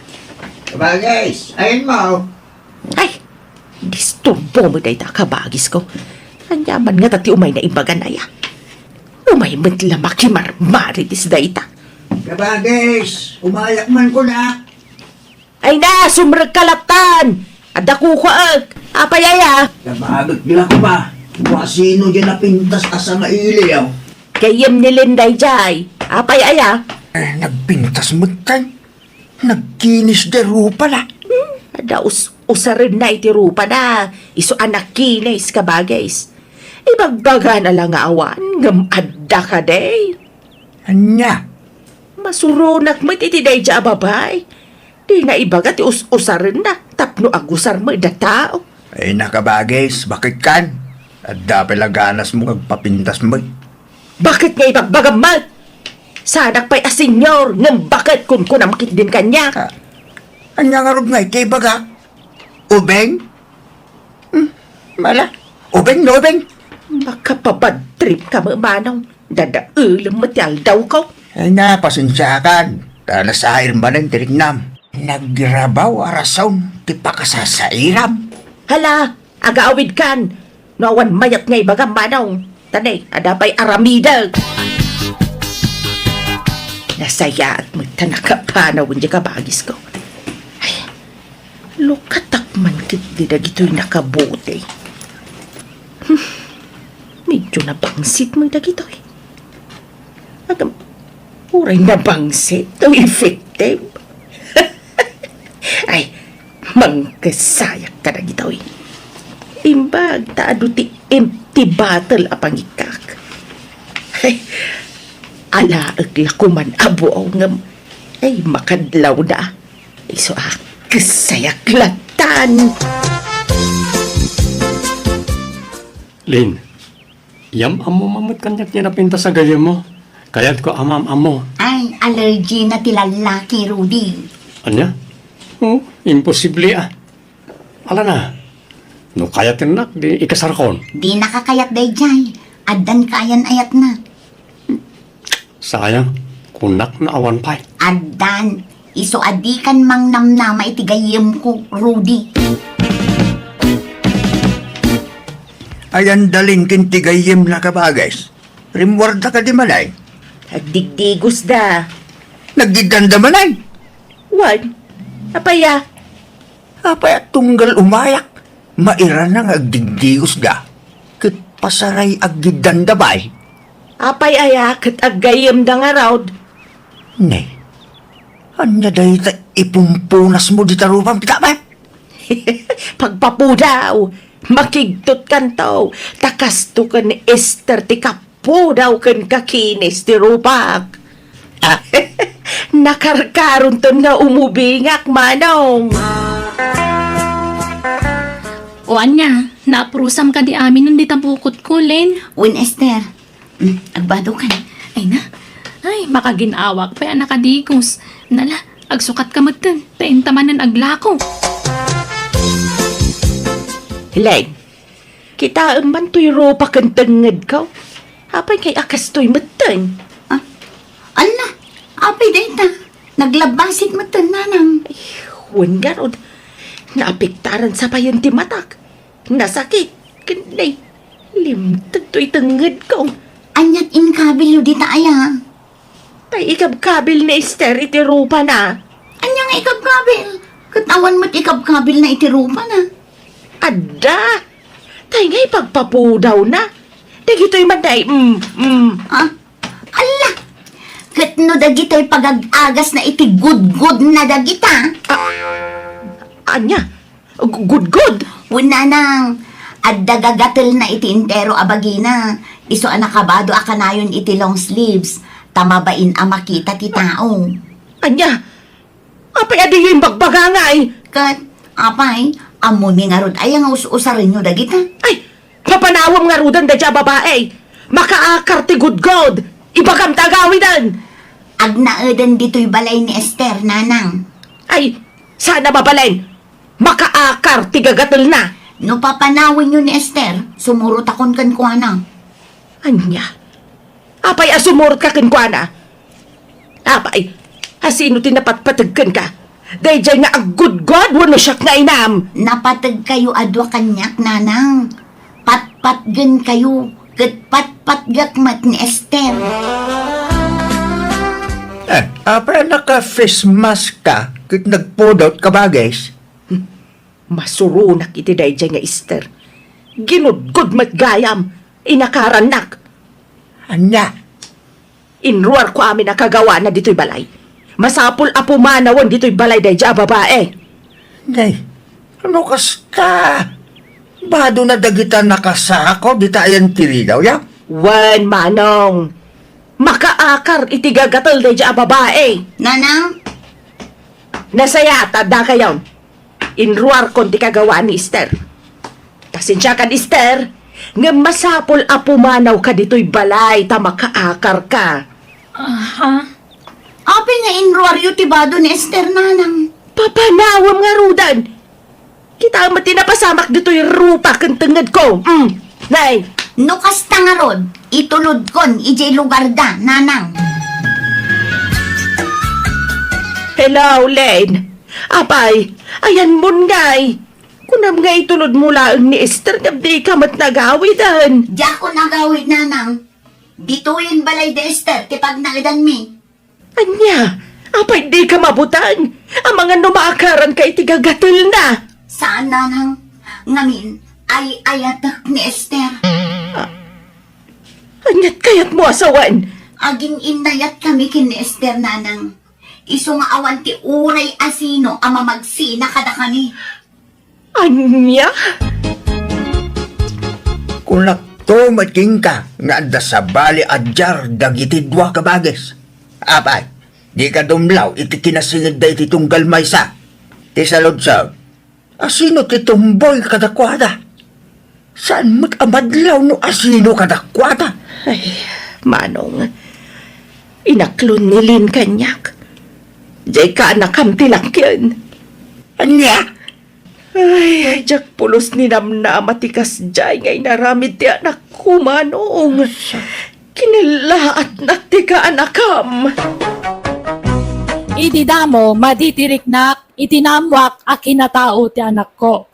Kabagis, ayanmo. Ay, disturbo met dayta a kabagisko. Aniaman ngata ti umayna ibagan aya? Umay met la makimarmarites dayta. Kabagis, umayak man kunak. Ay na, sumrekka lattan! Adda kukuaek. Apay aya? Kabagik la koma. Kua sino diay napintas a sangailiw? Gayyem ni Len daydiay. Apay aya? Eh, nagpintas metten. Nagkinis diay rupana. Hmm, adda us-, usarenna iti rupana. Isu a nakinis, kabagis. Ibagbagana la nga awan, ngem adda kadi. Ania? Masuronak met iti daydiay a babai. Dina ibaga ti us-usarenna tapno agusar met a tao. Ay, nakabagis, baket kan? Adda pay la ganasmo nga agpapintas met. Baket nga ibagbagam met? Saanak pay a senior, ngem baket kunkunam ketdin kaniak. Ah, ania ngarud ngay ti ibagak? Ubing? Hmm, mala. Ubing no ubing? Makapabad trip ka met, manong. Dadaelem met ti aldawko. Ay na, pasensiakan. Ta nasair manen ti riknam. Nagrabaw a rason ti pakasasairam. Hala, agaawidkan. No awan mayat nga ibagam, manong. Ta ne, adda pay aramidek. Nasayaat met ta nakapanawen diay kabagisko. Ay, lukatak man ketdi dagitoy nakabuti. Hmm, medyo nabangsit met dagitoy. Agam, uray nabangsit, no effective. Ay, mangkesayak kadagitoy. Imbag ta adu ti empty bottle a pangikkak. Ay, alaek la koman a buaw ngem, ay, makadlawda. Isu a kesayak lattan. Lin, yam-ammo met kaniak ti napintas a gayyemmo. Kayatko a maam-ammo. Ay, allergy na ti lallaki, Rudy. Ania? Oh, imposible a. Ala na. No kayatennak, di ikasarkon. Di nakakayat daydiay. Addan kaayan-ayatna. Sayang, kunak no awan pay. Addan, isu a dikan mangnamnama iti gayyemko, Rudy. Ayan dalin ken ti gayyemna, kabages. Rimmuarda kadi manen? Agdigdigosda. Naggiddanda manen? Wen. Apay a? Apay a tunggal umayak, mairana nga agdigdigosda, ket pasaray aggiddanda pay? Apay aya ket aggayyemda ngarud? Ne, ania dayta ipumpunasmo dita rupam, kita met? Pagpapudaw, makigtotkanto, ta kasto ken Esther ti kap- pudaw ken kakinis ti rupak. Nakarkaronton nga umubingak, manong. O ania, naprusam kadi amin dita bukotko, Len? Wen, Esther. Mm, agbadokan. Ay na. Ay, makagin-awak pay a nakadigos. Nala, agsukatka metten, ta inta manen aglako. Len, kitaem man toy rupak ken tengngedko. Apay ngay a kastoy metten? Ah, Ala, apay dayta? Naglabbasik metten, nanang. Ay, wen ngarud. Naapektaran sa payen ti matak. Nasakit. Ken nalimted toy tengngedko. Aniat inkabilyo dita aya? Tay ikabkabil ni Esther iti rupana. Ania nga ikabkabil? Ket awan met ikabkabilna iti rupana. Adda. Tay nga ipagpapudawna. Dagitoy man day, mm, mm. Ah, ala! Ket no dagitoy pagag-agasna iti gudgodna dagita? Ah, ania? Gu-, gudgod? Wen, nanang, adda gagatelna iti entero a bagina. Isu a nakabado a kanayon iti long sleeves, ta mabain a makita ti tao. Ania? Apay a diyo imbagbaga ngay? Ket, apay, ammomi ngarud aya nga us-usarenyo dagita? Ay, papanawem ngaruden daydiay a babai. Makaakar ti gudgod. Ibagam ta agawiden. Agnaeden ditoy balay ni Esther, nanang. Ay, saan a mabalin? Makaakar ti gagatelna. No papanawenyo ni Esther, sumurotakon kenkuana. Ania? Apay a sumurotka kenkuana? Apay, asino ti napatpateg kenka? Daydiay nga aggudgod wenno siak nga inam? Napategkayo a dua kaniak, nanang. Patpatgenkayo, ket patpatgak met ni Esther. Eh, apay a naka-face mask ka ket nagpudot ka, Bagis? Hmm. Masuronak iti daydiay nga Esther. Ginudgod met gayam, inakarannak. Ania? Inruarko amin a kagawana ditoy balay. Masapul a pumanawen ditoy balay daydiay a babai. Nay, ano kasta? Badona dagita nakasako dita ayan ti ridaw, ya? Wen, manong. Makaakar iti gagatel daydiay a babai. Nanang? Nasayaat, adda kayon. Inruarkon ti kagawaan ni Esther. Pasensiakan, Esther, ngem masapul a pumanawka ditoy balay ta makaakarka. Aha. Apay nga inruaryo ti bado ni Esther, nanang? Papanawem ngaruden. Kitaem met ti napasamak ditoy rupa ken tengngedko. Mm. Nay. No kasta ngarud, itulodkon idiay lugarda, nanang. Hello, Lane. Apay, ayanmon ngay. Kunam nga itulodmo laeng ni Esther ngem dika met nagawiden. Diakon agawid, nanang. Ditoyen balay da Esther ti pagnaedanmi. Ania? Apay dika mabuteng? Amangan no maakaranka iti gagatelna. Saan, nanang. Ngamin, ay-ayatek ni Esther. Ah, aniat kayatmo a sawen? Agin-innayatkami ken ni Esther, nanang. Isu nga awan ti uray a sino a mamagsina kadakami. Ania? Kunakto met kenka nga adda sabali a diar dagiti dua ka Bagis. Apay, dika dumlaw iti kinasingedda iti tunggal maysa. Ti saludsod, asino ti tumboy kadakuada? Saan met a madlaw no asino kadakuada? Ay, manong, inaklon ni Lin kaniak. Diay kaanakam ti lakien. Ania? Ay, ay, diak pulos ninamnama ti kasdiay nga inaramid ti anakko, manong. Kinallaatnak ti kaanakam. Idi damo, madi ti riknak, iti naammoak a kinatao ti anakko.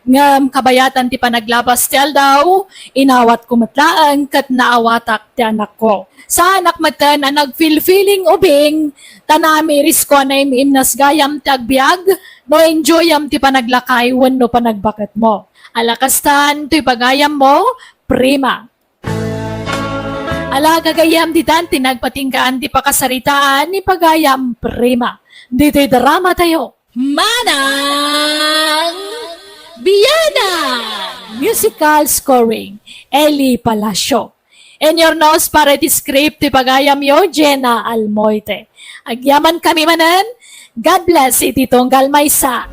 Ngem kabayatan ti panaglabas ti aldaw, inawatko met laeng ket naawatak ti anakko. Saanak metten a nagfilfiling ubing, ta naamirisko a naim-imnas gayam ti agbiag, no enjoyam ti panaglakay wenno panagbaketmo. Ala kastan, toy pagayammo, prima. Ala, gagayyem, ditan ti nagpatinggaan ti pakasaritaan ni pagayam, prima. Ditoy dramatayo. Manang Biana! Musical scoring, Eli Palacio. Inurnos para iti script ti pagayamyo, Jenna Almoite. Agyamankami manen, God bless iti tunggal maysa.